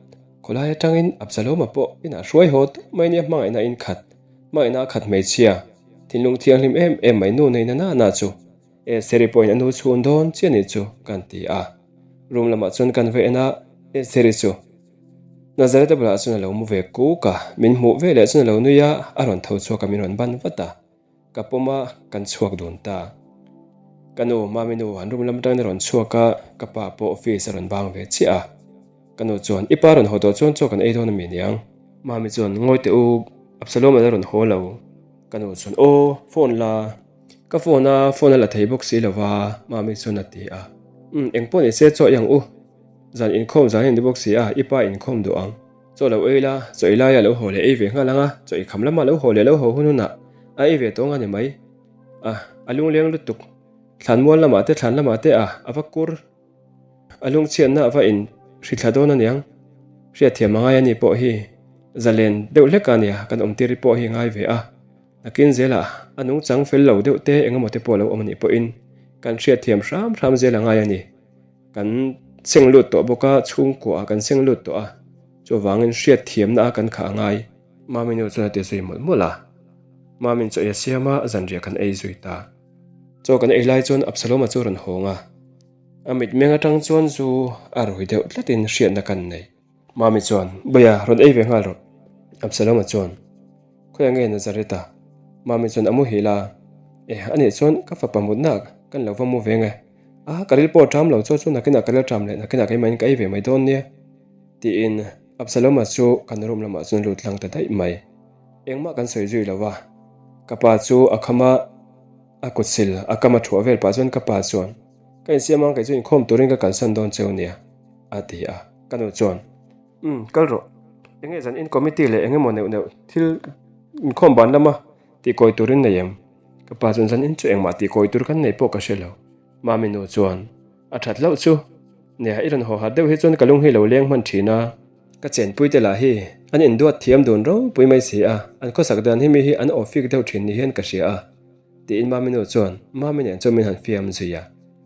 khawlai atangin Absalom-a pawh inah hruai haw tawp mai nia hmangaihna in khat, hmangaihna a khat hmeichhia, thinlung thianghlim em em mai nu nei na na na chu Estheri pawhin a nu chhun dawn chiah nih chu kan ti a. Room lamah chuan kan va en a, Estheri chu. Nazareth-a bulah chuan a lo mu ve kuk a, min hmuh ve leh chuan a lo nui a, a rawn tho chhuak a min rawn ban vat a, ka pawm a, kan chhuak dun ta. Ka nu, Mami nu, an room lam atangin a rawn chhuak a, ka pa pawh office a rawn bang ve chiah a. Ka nu chuan, I pa rawn haw tawh chuan chaw kan ei dawn a mi niang? Mami chuan, Ngawi teh u, Absalom-a la rawn haw lo. Ka nu chuan, Aw, phone la. Ka phone a, phone a la thei bawk si lo va, Mami chuan a ti a. Umm, engpawh ni se chaw ei ang u. Zan inkhawm zan in ni bawk si a, i pa inkhawm duh ang. Chaw lo ei la, chaw ei laia lo haw leh ei ve nghal ang a, chaw ei kham lama lo haw leh lo haw hun hunah a ei ve tawng a ni mai. A, a lungleng lutuk. Thlan mual lamah te thlan lamah te a, a va kur. A lungchhiatna a va in hri thla dawn aniang. Hriatthiam a ngai a ni pawh hi. Zalen deuh hlek a nia, kan awmtir i pawh hi ngai ve a. Nakin zelah a nungchang fel lo deuh te engemaw te pawh lo awm a nih pawhin kan hriatthiam hram hram zel a ngai a ni. Kan seng lut tawh bawk a, chhungkuaah kan seng lut tawh a, chuvangin hriatthiamna a kan khah a ngai. Mami nu chuan a ti zui mawlh mawlh a. Mami'n chaw ei a siam a, zanriah kan ei zui ta. Chaw kan ei lai chuan Absalom-a chu a rawn hawng a, a mitmeng atang chuan zu a rui deuh tlatin hriatna kan nei. Mami chuan, Bawia, rawn ei ve nghal rawh. Absalom-a chuan, Khawiah nge Nazareth-a? Mami chuan a muhil a, Eh, anih chuan ka fapa mutna kan lo va mu ve nge. A, ka ril pawh a ṭam lo, chaw chu nakinah ka ril ṭam leh nakinah keimahin ka ei ve mai dawn nia. Tiin Absalom-a chu kan room lamah chuan lut tlang ta daih mai. Engmah kan sawi zui lo va, ka pa chu a kham a, a kut sil a kam a thuah vel pah chuan ka pa chuan, Ka insiam ang, kei chu inkhawm turin ka kalsan dawn cheu nia, a ti a. Ka nu chuan, Umm, kal rawh. Enge zan in committee leh engemaw neuh neuh thil inkhawm ban lama tihkawi turin nei em? Ka pa chuan, Zan in chu engmah tihkawi tur kan nei pawh ka hre lo. Mami nu chuan, A that hlauh chu. Nia, i rawn haw hat deuh hi chuan ka lung hi lo leng hman thin a. Ka chenpui te lah hi an induat thiam dun ropui mai si a, an khawsak dan hi mi hi an awfik deuh thin ni hian ka hria a. Tiin Mami nu chuan Mami nen chuan min han fiam zui a.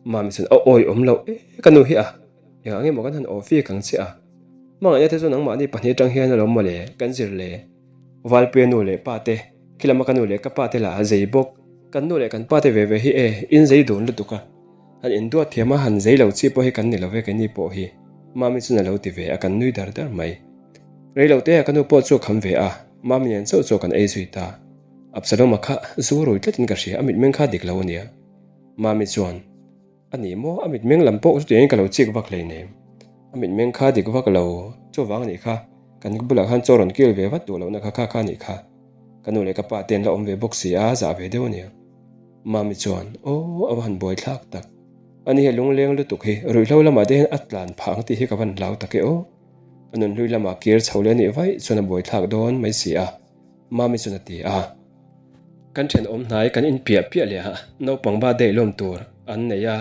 Mami chuan, A awi awm loh e, ka nu hi a. Engah nge maw kan han awfik ang che a? Hmangaihna te chu nangmahni pahnih atang hian alawm mawle kan zir le. Valpuia nu leh pa te, khilama ka nu leh ka pa te lah a zei bawk. Kan nu leh kan pa te ve ve hi e, in zei dun lutuk a. Han induat thiam a, han zei lo chi pawh hi kan ni lo ve keini pawh hi. Mami chuan a lo ti ve a, kan nui dar dar mai. Reilo te ah ka nu pawh chu a kham ve a, Mami nen chauh chu kan ei zui ta. Absalom-a kha zu rui tlatin ka hria, a mitmeng kha dik lo a nia. Mami chuan, A ni maw, a mitmeng lam pawh chutiangin ka lo chik vak hleinem. A mitmeng kha dik vak lo, chuvang a nih kha, kan bulah khan chaw rawn kil ve vat duh lohna kha kha kha a nih kha. Ka nu leh ka pa te an la awm ve bawk si a, zah ve deuh a nia. Mami chuan, Aw, a va han buai thlak tak. Ani hi a lungleng lutuk hi, ruihhlo lamah te hian a tlan phah ang tih hi ka van hlau tak e aw. A nunhlui lamah kir chho leh a nih vaih chuan a buai thlak dawn mai si a. Mami chuan a ti a. Kan thenawm hnai kan in piah piah leh a, naupang ba daih lawm tur an nei a,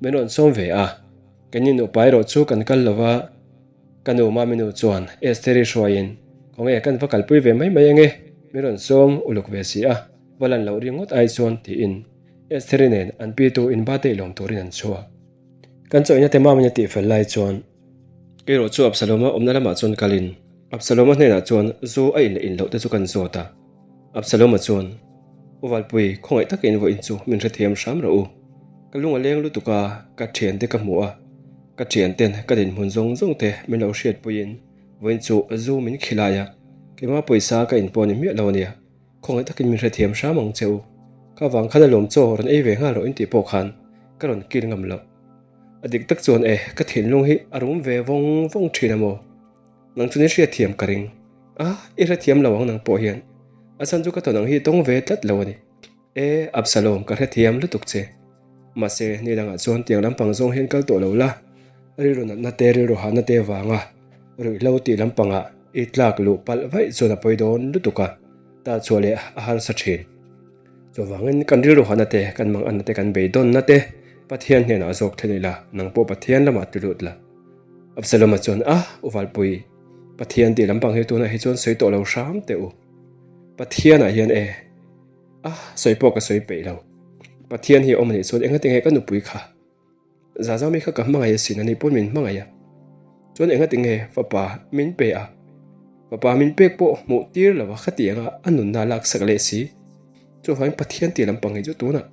min rawn sawm ve a. Keini nupa erawh chu kan kal lo va, ka nu Mami nu chuan Estheri hruaiin, Khawnge kan va kalpui ve mai mai ange, min rawn sawm uluk ve si a, va lan loh ringawt ai chuan tiin Estheri nen an pitu in ba daih lawm turin an chhuak. Kan chawihna te Mami'n a tihfel lai chuan, Erawh chu Absalom-a awmna lamah chuan kalin Absalom-a hnenah chuan zu a in leh in loh te chu kan zawt a. Absalom-a chuan, U Valpui, khawngaih takin vawiin chu min hrethiam hram rawh u. Ka lung a leng lutuk a, ka thiante ka hmu a, ka thianten ka dinhmun zawng zawng te min lo hriatpuiin vawiin chu zu min khilai a, keimah pawisa ka in pawh ni miah lo a nia. Khawngaih takin min hrethiam hram ang che u. Ka vang khan a lawm chaw rawn ei ve nghal rawh in tih pawh khan ka rawn kil ngam loh. A dik tak chuan e, ka thinlung hi a rum ve vawng vawng thin a maw? Nang chuan i hriatthiam ka ring. A, i hrethiam lo ang nang pawh hian. A chhan chu ka tawn ang hi tawng ve tlat lo a ni. E, Absalom, ka hrethiam lutuk che. Mahse, ni dangah chuan tiang lampang zawng hian kal tawh lo la, rilru natna te, rilru hahna te vanga ruihhlo tih lampangah i tlak luh palh vaih chuan a pawi dawn lutuk a, ta chhuah leh a harsa thin. Chuvangin kan rilru hahna te, kan manganna te, kan beidawnna te Pathian hnenah zawk thlen ila, nang pawh Pathian lamah ti lut la. Absalom-a chuan, A, U Valpui, Pathian tih lampang hi tunah hi chuan sawi tawh lo hram teh u. Pathianah hian e, a, sawi pawh ka sawi peih lo. Pathian hi a awm a nih chuan engati nge ka nupui kha? Zazami kha ka hmangaih asin, ani pawn min hmangaih a. Chuan engati nge fapa min pe a? Fapa min pek pawh hmuh tir lo a khati anga a nunna a laksak leh si. Chuvangin Pathian tih lampang hi chu tunah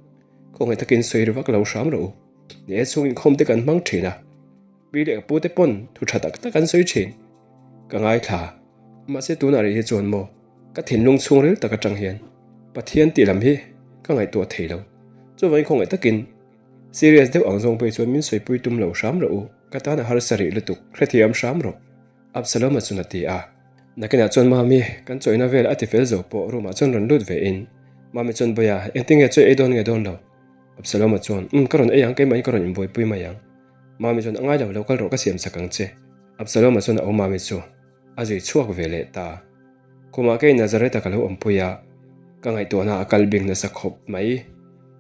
khawngaih takin sawi ri vak lo hram rawh u. Ni e, chhung inkhawm te kan hmang thin a. Pi leh ka pu te pawn thu tha tak tak an sawi thin. Ka ngaithla. Mahse tunah rih hi chuan maw ka thinlung chhungril tak atang hian Pathian tih lam hi ka ngaihtuah thei lo. Chuvangin khawngaih takin serious deuh ang zawng pawh hi chuan min sawipui tum lo hram rawh u, ka tan a harsa rih lutuk, hrethiam hram rawh. Absalom-a chuan a ti a. Nakinah chuan Mami kan chawina vel a ti fel zo pawh room-ah chuan rawn lut ve in Mami chuan Bawia engtin nge chawi ei dawn nge dawn lo? Absalom-a chuan Umm ka rawn ei ang keimah in ka rawn inbuaipui mai ang. Mami chuan a ngai lo, lo kal rawh ka siam chak ang che. Absalom-a chuan a u Mami chu a zui chhuak ve leh ta. Khumah kei Nazareth-a ka lo awmpui a, ka ngaihtuahna a kal bing nasa khawp mai.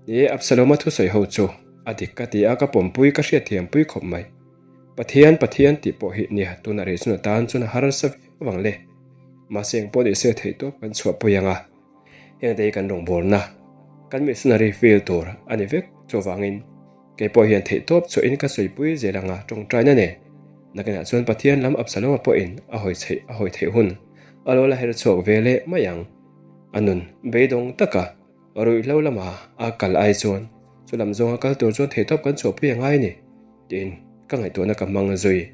Ni e, Absalom-a thusawi ho chu a dik ka ti a, ka pawmpui, ka hriatthiampui khawp mai. Pathian, Pathian tih pawh hi nia, tunah rih chuan a tan chuan a harsa viau vang le. Mahse engpawh ni se theihtawp kan chhuahpui ang a. Hengte hi kan rawngbawlna, kan missionary field tur a ni vek. Chuvangin kei pawh hian theihtawp chhuahin ka sawipui zel anga tawngtaina nen. Nakinah chuan Pathian lam Absalom-a pawhin a hawi chheih a hawi theih hun a lo la her chhuak ve leh mai ang. A nun beidawng taka ruihhlo lama a kal ai chuan chu lam zawnga kal tur chuan theihtawp kan chhuahpui a ngai a ni tiin ka ngaihtuahna ka hmang zui.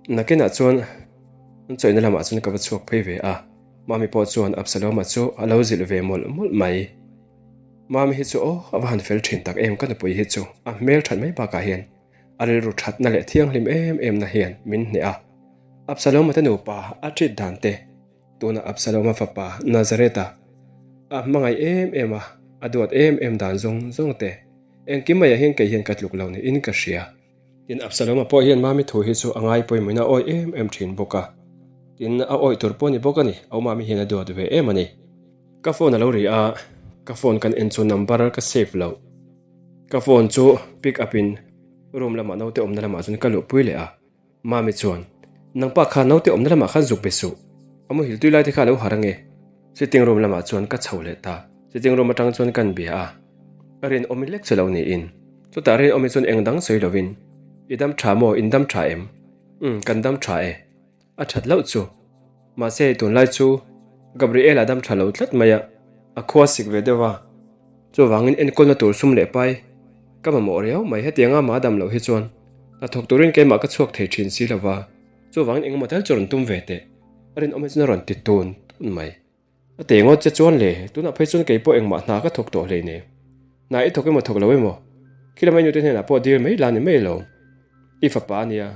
Nakinah chuan an chawihna lamah chuan ka va chhuak phei ve a. Mami pawh chuan Absalom-a chu a lo zilh ve mawlh mawlh mai. Mami hi chu aw, a va han fel thin tak em ka nupui hi chu, a hmel that mai bakah hian a rilru thatna leh thianghlim em em na hian min hneh a. Absalom-a te nupa a treat dan te, tuna Absalom-a fapa Nazareth-a a hmangaih em em a, a duat em em dan zawng zawng te, engkim maiah hian kei hian ka tluk lo niin ka hria. Tin, Absalom-a pawh hian Mami thu hi chu a ngai pawimawhin a awih em em thin bawk a. Tin, a awih tur pawh a ni bawk a ni, a u Mami hian a duat ve em a ni. Ka phone a lo ri a, ka phone kan en chu number ka save loh. Ka phone chu pick up in room lamah naute awmna lamah chuan ka luhpui leh a. Mami chuan, Nangpa kha naute awmna lamah khan zuk be suh. A muhil tui lai te kha a lo harh ange. Sitting room lamah chuan ka chho leh ta. Sitting room atang chuan kan bia a. A rinawmi lek chu lo niin. Chutah rinawmi chuan eng dang sawi lovin, I dam tha maw? In dam tha em? Umm, kan dam tha e. A that loh chu. Mahse hei tunlai chu Gabriela dam tha lo tlat mai a, a khua sik ve deuh a. Chuvangin enkawlna tur sum leh pai ka mamawh riau mai hetianga mah dam loh hi chuan hnathawk turin keimah ka chhuak thei thin si lova, chuvangin engemaw tal chu rawn tum ve teh. A rinawm hi chuan a rawn ti tun tun mai. A teh ngawt che chuan le, tunah phei chuan kei pawh engmah hna ka thawk tawh hlei ne. Hna i thawk emaw thawk lo emaw, khilama i nute hnenah pawh dil mai la ni mai lo. I fapa a nia,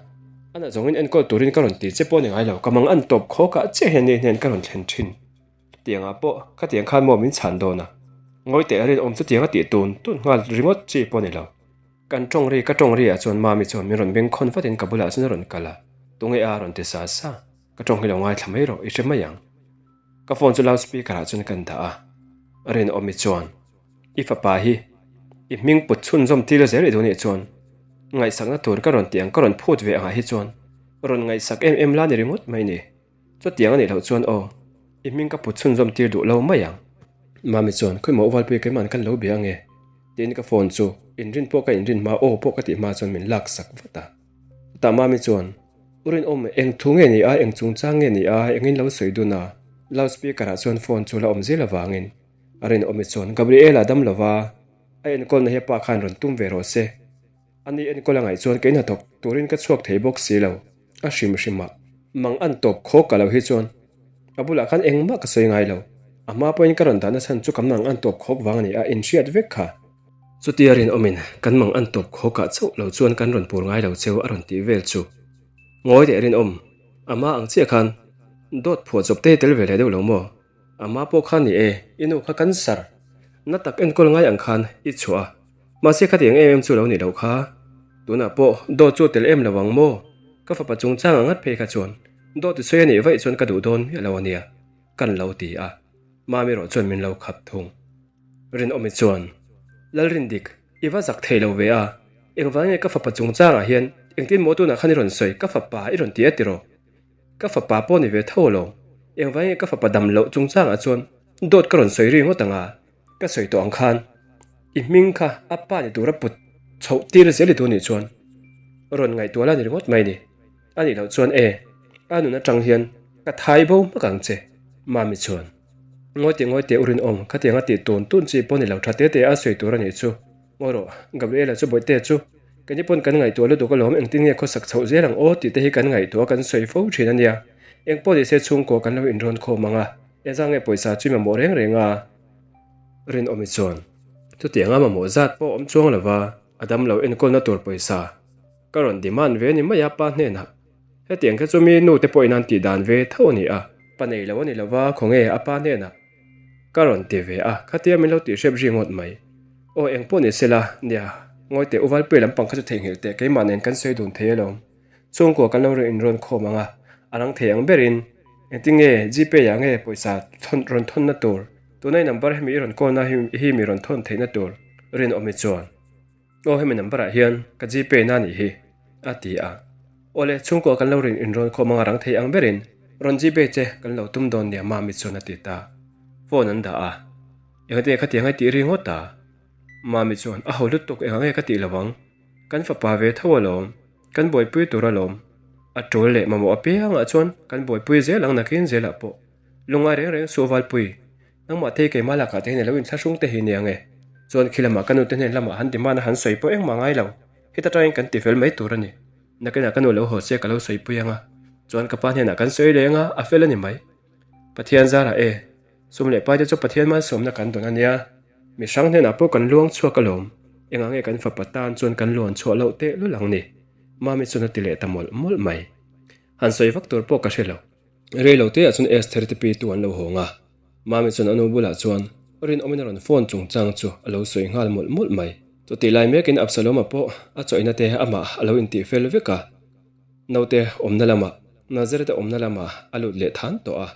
a na zawngin enkawl turin ka rawn ti che pawh ni ngai lo, ka mang an tawp khawkah chiah hian ni hnen ka rawn thlen thin. Tiangah pawh khatiang khan maw min chhan dawn a, ngawi teh a rinawm chutiang a tih tun tun nghal ringawt chi pawh ni lo. Kan tawng ri ka tawng ri ah chuan Mami chuan min rawn beng khawn vatin ka bulah chuan a rawn kal a, tunge a rawn ti sa sa. Ka tawng hi lo ngaithla mai rawh, i hre mai ang. Ka phone chu loud speaker ah chuan kan dah a, Rinawmi chuan, I fapa hi i hming put chhunzawm tir zel i duh nih chuan ngaihsakna tur ka rawn tih ang ka rawn phut ve angah hi chuan rawn ngaihsak em em la ni ringawt mai ni. Chutiang a nih loh chuan aw, i hming ka put chhunzawm tir duh lo mai ang. Mami chuan, Khawimaw Uvalpui keima'n kan lo bia ange? Tiin ka phone chu inrin pawh ka inrin hma aw pawh ka tih hma chuan min laksak vat a. Chutah Mami chuan, U Rinawm, eng thu nge ni a, eng chungchang nge ni a, engin lo sawi dun a? Loud speaker ah chuan phone chu la awm zel avangin a Rinawmi chuan, Gabriela dam lova, a enkawlna hi a pa khan rawn tum ve rawh se. Ani enkawl a ngaih chuan kei hnathawk turin ka chhuak thei bawk si lo. A hrim hrim a, mang an tawp khawk ka lo hi chuan a bulah khan engmah ka sawi ngai lo. A hma pawhin ka rawn dahna chhan chu ka mang an tawp khawk vang a ni a, inhriat vek kha. Chutia rinawmin kan mang an tawp khawkah chauh lo chuan kan rawn pur ngai lo cheu a rawn tih vel chu. Ngawi leh rinawm, a hma ang chiah khan dawt phuah chawp te tel ve leh deuh lo maw? A hma pawh khan ni e, i nu kha cancer na tak enkawl ngai ang khan i chhuah a. Mahse khatiang em em chu lo nih loh kha. Tunah pawh dawt chu tel em lo ang maw? Ka fapa chungchang ang ngat phei kha chuan dawt i sawi a nih vaih chuan ka duh dawn miah lo a nia, kan lo ti a. Mami erawh chuan min lo khap thung. Rinawmi chuan, Lalrindik, i va zak thei lo ve a, engvang nge ka fapa chungchangah hian engtin maw tunah khan i rawn sawi, ka fapa i rawn ti a tiraw? Ka fapa pawh ni ve tho alawm, engvang nge ka fapa dam loh chungchangah chuan dawt ka rawn sawi ri ngawt ang a? Ka sawi tawh ang khan i hming kha a pa ni tura put chhoh tir zel i duh nih chuan rawn ngaihtuah la ni ringawt mai ni. A nih loh chuan e, a nun atang hian ka thai bo hmak ang che, Mami chuan. Ngawi teh ngawi teh u Rinawm, khatiang a tih tun tun chi pawh ni lo tha te te a sawi tur a nih chu. Ngawi rawh, Gabriela chu Bawihtea chu keini pawn kan ngaihtuah lutuk alawm engtin nge khawsak chhoh zel ang aw tih te hi kan ngaihtuah kan sawi fo thin a nia. Engpawh ni se chhungkaw kan lo inrawn khawm ang a, engzah nge pawisa chu i mamawh reng reng a? Rinawmi chuan chutianga mamawh zat pawh awm chuang lova a damlo enkawlna tur pawisa ka rawn demand ve ni mai a pa hnenah hetiang kha chu mi nu te pawhin an tih dan ve tho a ni a, pa nei lo a ni lova khawnge a pa hnenah ka rawn ti ve a khatia min lo tih hrep ri ngawt mai. Aw engpawh ni sela nia ngawi teh u Valpuia lampang kha chu theihnghilh teh keimah nen kan sawi dun thei alawm. Chhungkua kan lo rawn inrawn khawm ang a, a rang thei ang berin engtinge Gpay ah nge pawisa thawn rawn thawnna tur, tuna i number hemi i rawn call na hi mi rawn thawn theihna tur rinawmi chuan aw hemi number ah hian ka Gpay na nih hi a ti a. Awle, chhungkua kan lo rawn inrawn khawm ang a rang thei ang berin rawn Gpay che kan lo tum dawn nia Mami chuan a ti ta. Phone an dah a, engtinge khatiang ai tih ri ngawt a? Mami chuan a ho lutuk engah nge ka tih lo ang? Kan fapa ve tho alawm, kan buaipui tur alawm. A tul leh mamawh apiangah chuan kan buaipui zel ang nakin zelah pawh. Lungngai reng reng suh Valpui, nangmah te keimah lakah te hian ilo inthlahrung te hi nia nge? Chuan khi lamah ka nute hnen lamah han demand a han sawi pawh engmah ngai lo, heta tangin kan tifel mai tur a ni. Nakinah ka nu lo haw se ka lo sawipui ang a, chuan ka pa hnenah kan sawi leh ang a, a fel a ni mai. Pathian zarah e, sum leh pai te chu Pathian malsawmna kan dawn a nia. Mi hrang hnenah pawh kan luang chhuak alawm, engah nge kan fapa tan chuan kan luan chhuah loh teh lul ang ni? Mami chuan a ti leh ta mawlh mawlh mai. Han sawi vak tur pawh ka hre lo. Rei lo teah chuan Esther te pi tu an lo hawng a, Mami chuan a nu bulah chuan rinawmin a rawn phone chungchang chu a lo sawi nghal mawlh mawlh mai. Chutih lai mekin Absalom-a pawh a chawihna te amah a lo intih fel vek a, naute awmna lamah Nazareth-a awmna lamah a lut leh than tawh a.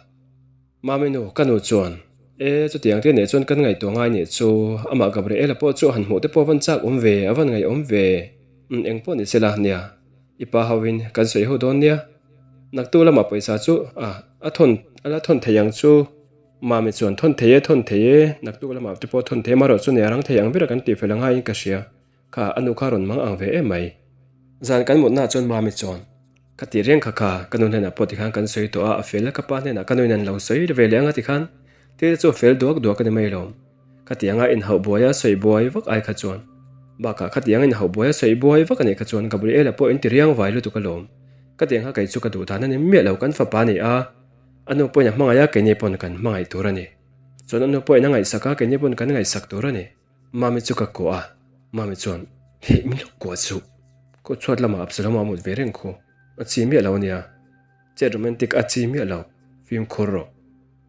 Mami nu, ka nu chuan, E, chutiang te nen chuan kan ngaihtuah ngai nih chu, amah Gabriela pawh chu han hmuh te pawh a van chak awm ve, a van ngaihawm ve. Umm, eng pawh ni sela, nia, i pa ho in kan sawi ho dawn nia. Naktu lamah pawisa chu, a, a thawn, a la thawn thei ang chu. Mami chuan, Thawn thei e, thawn thei e, naktuk lamah te pawh thawn thei amaherawh chu nia rang thei ang bera kan tihfel a ngaiin ka hria. Kha, a nu kha rawn mang ang ve em mai. Zan kan mutnaah chuan Mami chuan, Ka ti reng kha kha, ka nu hnenah pawh tikhan kan sawi tawh a, a fel, ka pa hnenah ka nuin an lo sawi ve leh ang a tikhan, thil te chu a fel duak duak a ni mai lo. Khatianga inhauh buai a sawi buai vak ai kha chuan. Bakah khatianga inhauh buai a sawi buai vak a nih kha chuan Gabriela pawh in ti riang vai lutuk alawm. Khatiang kha kei chu ka duh dan a ni miah lo, kan fapa a ni a, a nu pawhin a hmangaih a, keini pawn kan hmangaih tur a ni. Chuan a nu pawhin a ngaihsak a, keini pawn kan ngaihsak tur a ni. Mami chu ka kuah a, Mami chuan, Hei min lo kuah suh, khaw chhuat lamah Absalom-a a mut ve reng khu, a chi miah lo ania, chet romantic a chi miah lo, fimkhur rawh.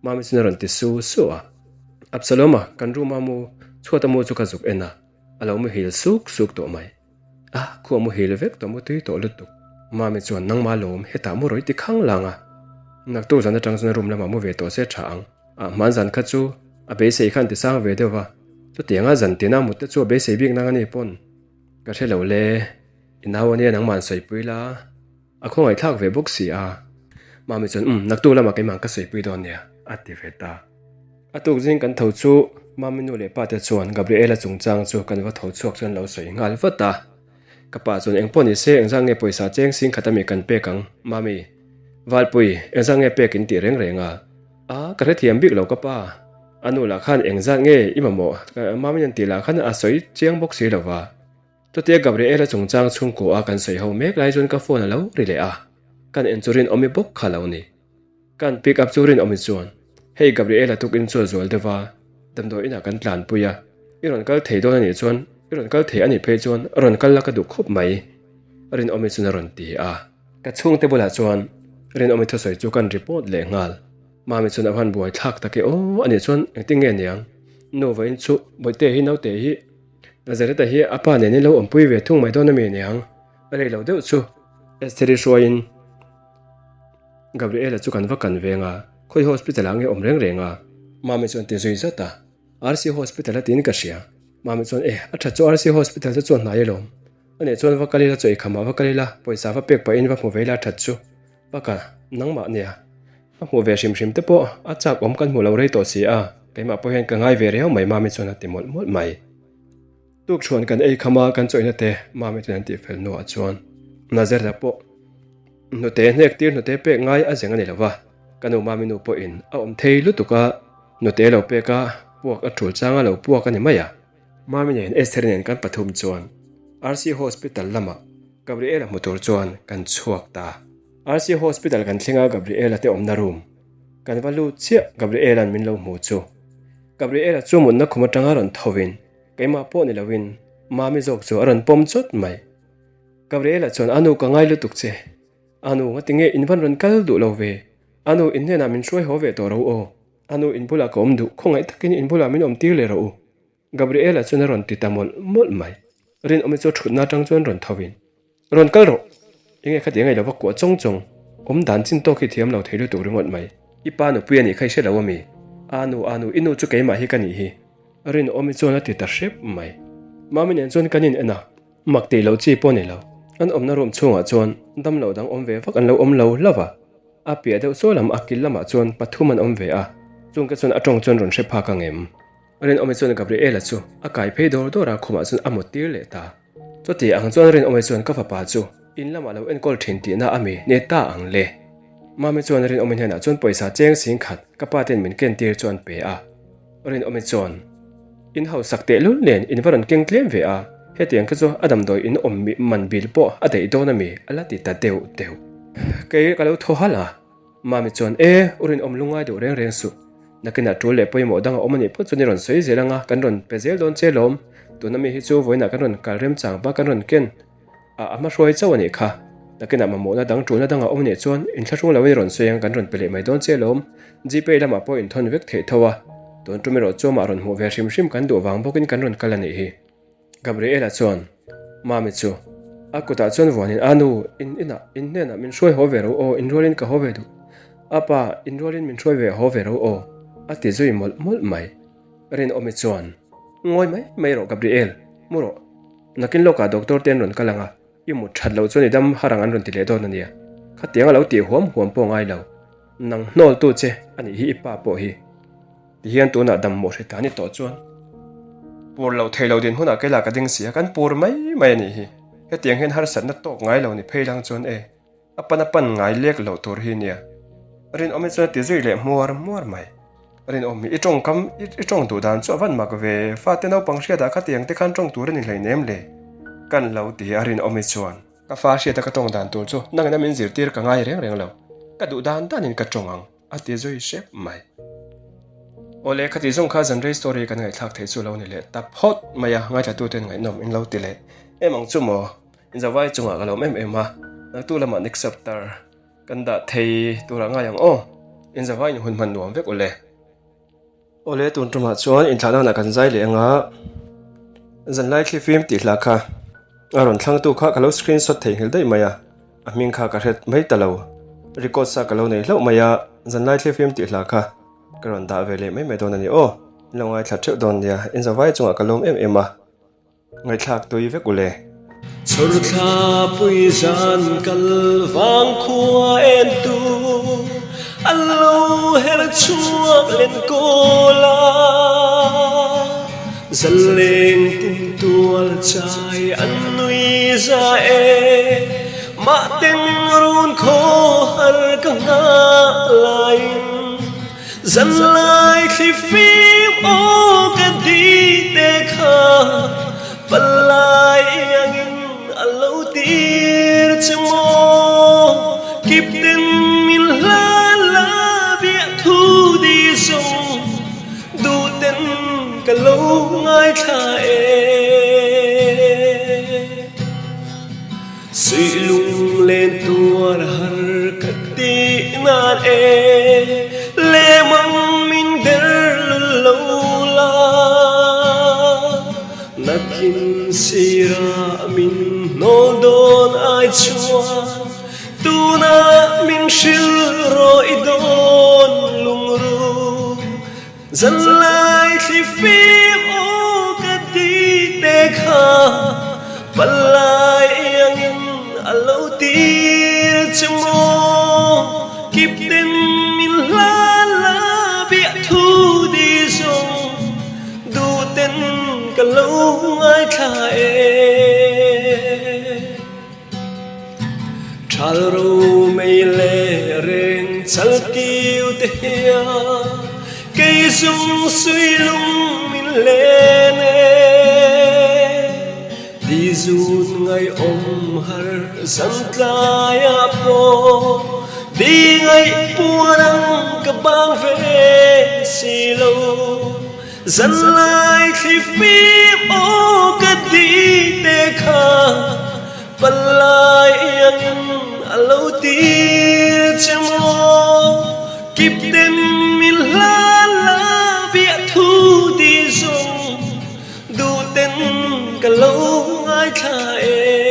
Mami chuan a rawn ti su su a, Absalom-a kan room-a mu chhuat a mu chu ka zuk en a, a lo muhil suk suk tawh mai. A, khu a muhil vek tawh mutui tawh lutuk. Mami chuan, Nangmah lawm, hetah mu rawih ti khang lang a, naktuk zan atang chuan room lamah mu ve tawh se tha ang. A hman zan kha chu a beisei khan ti sang ve deuh va, chutianga zan tina mut te chu a beisei bik nang a ni pawn. Ka hre lo le, i nau ania nangmah an sawipui la, a khawngaihthlak ve bawk si a. Mami chuan umm naktuk lamah keimah ka sawipui dawn nia a ti ve ta. A tuk zing kan tho chu Mami nu leh pa te chuan Gabriela chungchang chu kan va tho chhuak chuan lo sawi nghal vat a. Ka pa chuan engpawh ni se engzah nge pawisa cheng sing khat ami kan pek ang Mami, Valpui engzah nge pek in tih reng reng a? A, ka hrethiam bik lo ka pa. A nu lah khan engzat nge i mamawh? Mami an tih lah khan a sawi chiang bawk si lo va. Chutia Gabriela chungchang chhungkua a kan sawi ho mek lai chuan ka phone a lo ri leh a, kan en chu rinawmi bawk kha lo ni. Kan pick up chu rinawmi chuan, Hei Gabriela tukin chu a zual deuh va, damdawi inah kan tlanpui a, i rawn kal thei dawn a nih chuan, i rawn kal thei a nih phei chuan rawn kal la ka duh khawp mai, rinawmi chuan a rawn ti a. Ka chhungte bulah chuan Rinawmi thusawi chu kan report leh nghal. Mami chuan a van buai thlak tak e aw a nih chuan engtin nge niang? Nu vawiin chu Bawihte hi naute hi. Nazareth-a hi a pa nen in lo awmpui ve thung mai dawn a mi niang? A rei lo deuh chu Estheri hruaiin Gabriela chu kan va kan veng a, khawi hospital ah nge awm reng reng a? Mami chuan ti zui zat a, RC hospital a tiin ka hria. Mami chuan eh, a that chu RC hospital te chuan hnai alawm. A nih chuan va kal ila chaw eikham ah va kal ila, pawisa va pek pahin va hmu ve ila a that chu. Baka, nangmah nia. Ka hmuh ve hrim hrim te pawh a chak awm kan hmu lo rei tawh si a, keimah pawh hian ka ngai ve riau mai Mami chuan a ti mawlh mawlh mai. Tukṭhuan kan ei kham a, kan chawihna te Mami chuan an tih fel hnuah chuan Nazareth-a pawh hnute hnek tir hnute pek ngai a zeng a ni lo va, ka nu Mami nu pawhin a awm thei lutuk a, hnute lo pek a, puak a ṭul chang a lo puak a ni mai a. Mami nen Esther nen kan pathum chuan RC Hospital lamah Gabriela hmu tur chuan kan chhuak ta. RC Hospital kan thleng a Gabriela te awmna room kan va lut chiah Gabriela'n min lo hmu chu. Gabriela chu mutna khum atanga rawn tho in keimah pawh ni loin Mami zawk chu a rawn pawm chawt mai. Gabriela chuan a nu ka ngai lutuk che. A nu ngati nge in van rawn kal duh lo ve. A nu in hnenah min hruai haw ve tawh ro aw. A nu in bulah ka awm duh khawngaih takin in bulah min awm tir leh rawh u. Gabriela chuan a rawn ti ta mawlh mawlh mai. Rinawmi chu thutna atang chuan rawn tho in, Rawn kal rawh! Enge khati angai lova kuah chawng chawng, awm dan chin tawk hi thiam lo thei lutuk ringawt mai. I pa nupui a nih kha i hre lo a mi? A nu, a nu, i nu chu keimah hi ka nih hi. Rinawmi chuan a ti ta hrep mai. Mami nen chuan kan in en a, mak tih loh chi pawh a ni lo. An awmna room chhungah chuan damlo dang awm ve vak an lo awm lo hlauh a. A piah deuh saw lam a kil lamah chuan pathum an awm ve a, chungte chuan a tawng chuan rawn hre phak ang em? Rinawmi chuan Gabriela chu a kai phei dawr dawr a, khumah chuan a mut tir leh ta. Chuti ang chuan Rinawmi chuan ka fapa chu in lamah lo enkawl thin tihna a mi ne ta ang le. Mami chuan Rinawmi hnenah chuan pawisa cheng sing khat ka pa ten min ken tir chuan pe a. Rinawmi chuan in hausak tehlul nen in va rawn keng tlem ve a, hetiang kha chu a damdawi in awm man bil pawh a daih dawn a mi a la ti ta deuh deuh. Kei ka lo thaw halh a. Mami chuan, E, u rinawm lungngai duh reng reng suh. Nakinah tul leh pawimawh dang a awm a nih phawt chuan i rawn sawi zel anga kan rawn pe zel dawn che lawm. Tuna mi hi chu vawiinah kan rawn kal remchang va kan rawn ken a, a hmahruai chauh a nih kha. Nakinah mamawhna dang tulna dang a awm a nih chuan inthlahrung loin i rawn sawi anga kan rawn pe leh mai dawn che lawm. Gpay lamah pawh inthawn vek theih tho a. Tun tum erawh chu amah rawn hmuh ve hrim hrim kan duh vang bawkin kan rawn kal a nih hi. Gabriela chuan Mami chu a kutah chuan vuanin, A nu, in inah, in hnenah min hruai haw ve ro aw, in rualin ka haw ve duh. A pa, in rualin min hruai ve haw ve ro aw, a ti zui mawlh mawlh mai. Rinawmi chuan, Ngawi mai mai rawh Gabriel, mu rawh. Nakin lawkah doctor te an rawn kal ang a, i mut that loh chuan i dam har ang an rawn ti leh dawn a nia. Khatiang a lo tih huam huam pawh ngai lo. Nang hnawltu che a nih hi i pa pawh hi. Tihian tunah dam mawh hre ta ni tawh chuan pur loh theih loh dinhmunah kei lah ka ding si a, kan pur mai mai a nih hi. Hetiang hian harsatna tawk ngai lo ni phei lang chuan e, a pan a pan ngai lek loh tur hi nia. Rinawmi chuan a ti zui leh hmuar hmuar mai. Rinawmi, i tawngkam, i tawng duh dan chu a van mak ve, fate naupang hriatah khatiang te khan tawng tur a ni hleinem le, kan lo ti a Rinawmi chuan. Ka fa hriata ka tawng dan tur chu nangin a min zirtir ka ngai reng reng lo, ka duh dan danin ka tawng ang. A ti zui hrep mai. Awle, khati zawng kha zanrei story kan ngaihthlak theih chu lo ni leh ta phawt mai a, ngaithlatuten ngaihnawm in lo ti leh em ang chu maw? Inzavai chungah ka lawm em em a, naktu lamah next chapter kan dah thei turah ngai ang aw. Inzavai in hun hman nuam vek awle. Awle, tun tumah chuan inthlah nanah kan zai leh anga zanlai thlifim tih hla kha a rawn thlangtu kha ka lo screenshot theihnghilh daih mai a. A hming kha ka hret mai ta lo. Record sa ka lo nei hlauh mai a, zanlai thlifim tih hla kha ka rawn dah ve leh mai mai dawn a ni aw. In lo ngaithla theuh dawn nia, in zavai chungah ka lawm em em a, ngaihthlak tui vek u le. Chhawrthla pui zan kal vang khua en tu a lo her chhuak len kawl a, Zaleng tin tual chai an nui za e, Mahten run khaw har ka nghah laiin, Zanlai thli fim aw ka di te kha, Palai iangin a lo tir che maw, Kipten min hlan la biah thu di zawng. Duhten ka lo ngaithla e. Suihlung len tuar har ka tih nan e. Lemang min der lul lo la. Nakin. Hnawl dawn ai chuan tunah min hrilh rawh i dawn lungru. Zanlai thli fim aw ka ti te kha palai iangin a lo tir che maw? Kipten min hlan la biah thu di zawng duhten ka lo ngaithla e. Thal ro mei leh reng chal kiu te hian kei zung sui lung min len e. Ti zun ngaihawm har zan tlaiah pawh di ngaih puan ang ka bang ve si lo. Zanlai thli fim aw ka ti te kha palai iangin a lo tir che maw? Kipten min hlan la biah thu ti zawng duhten ka lo ngaithla e.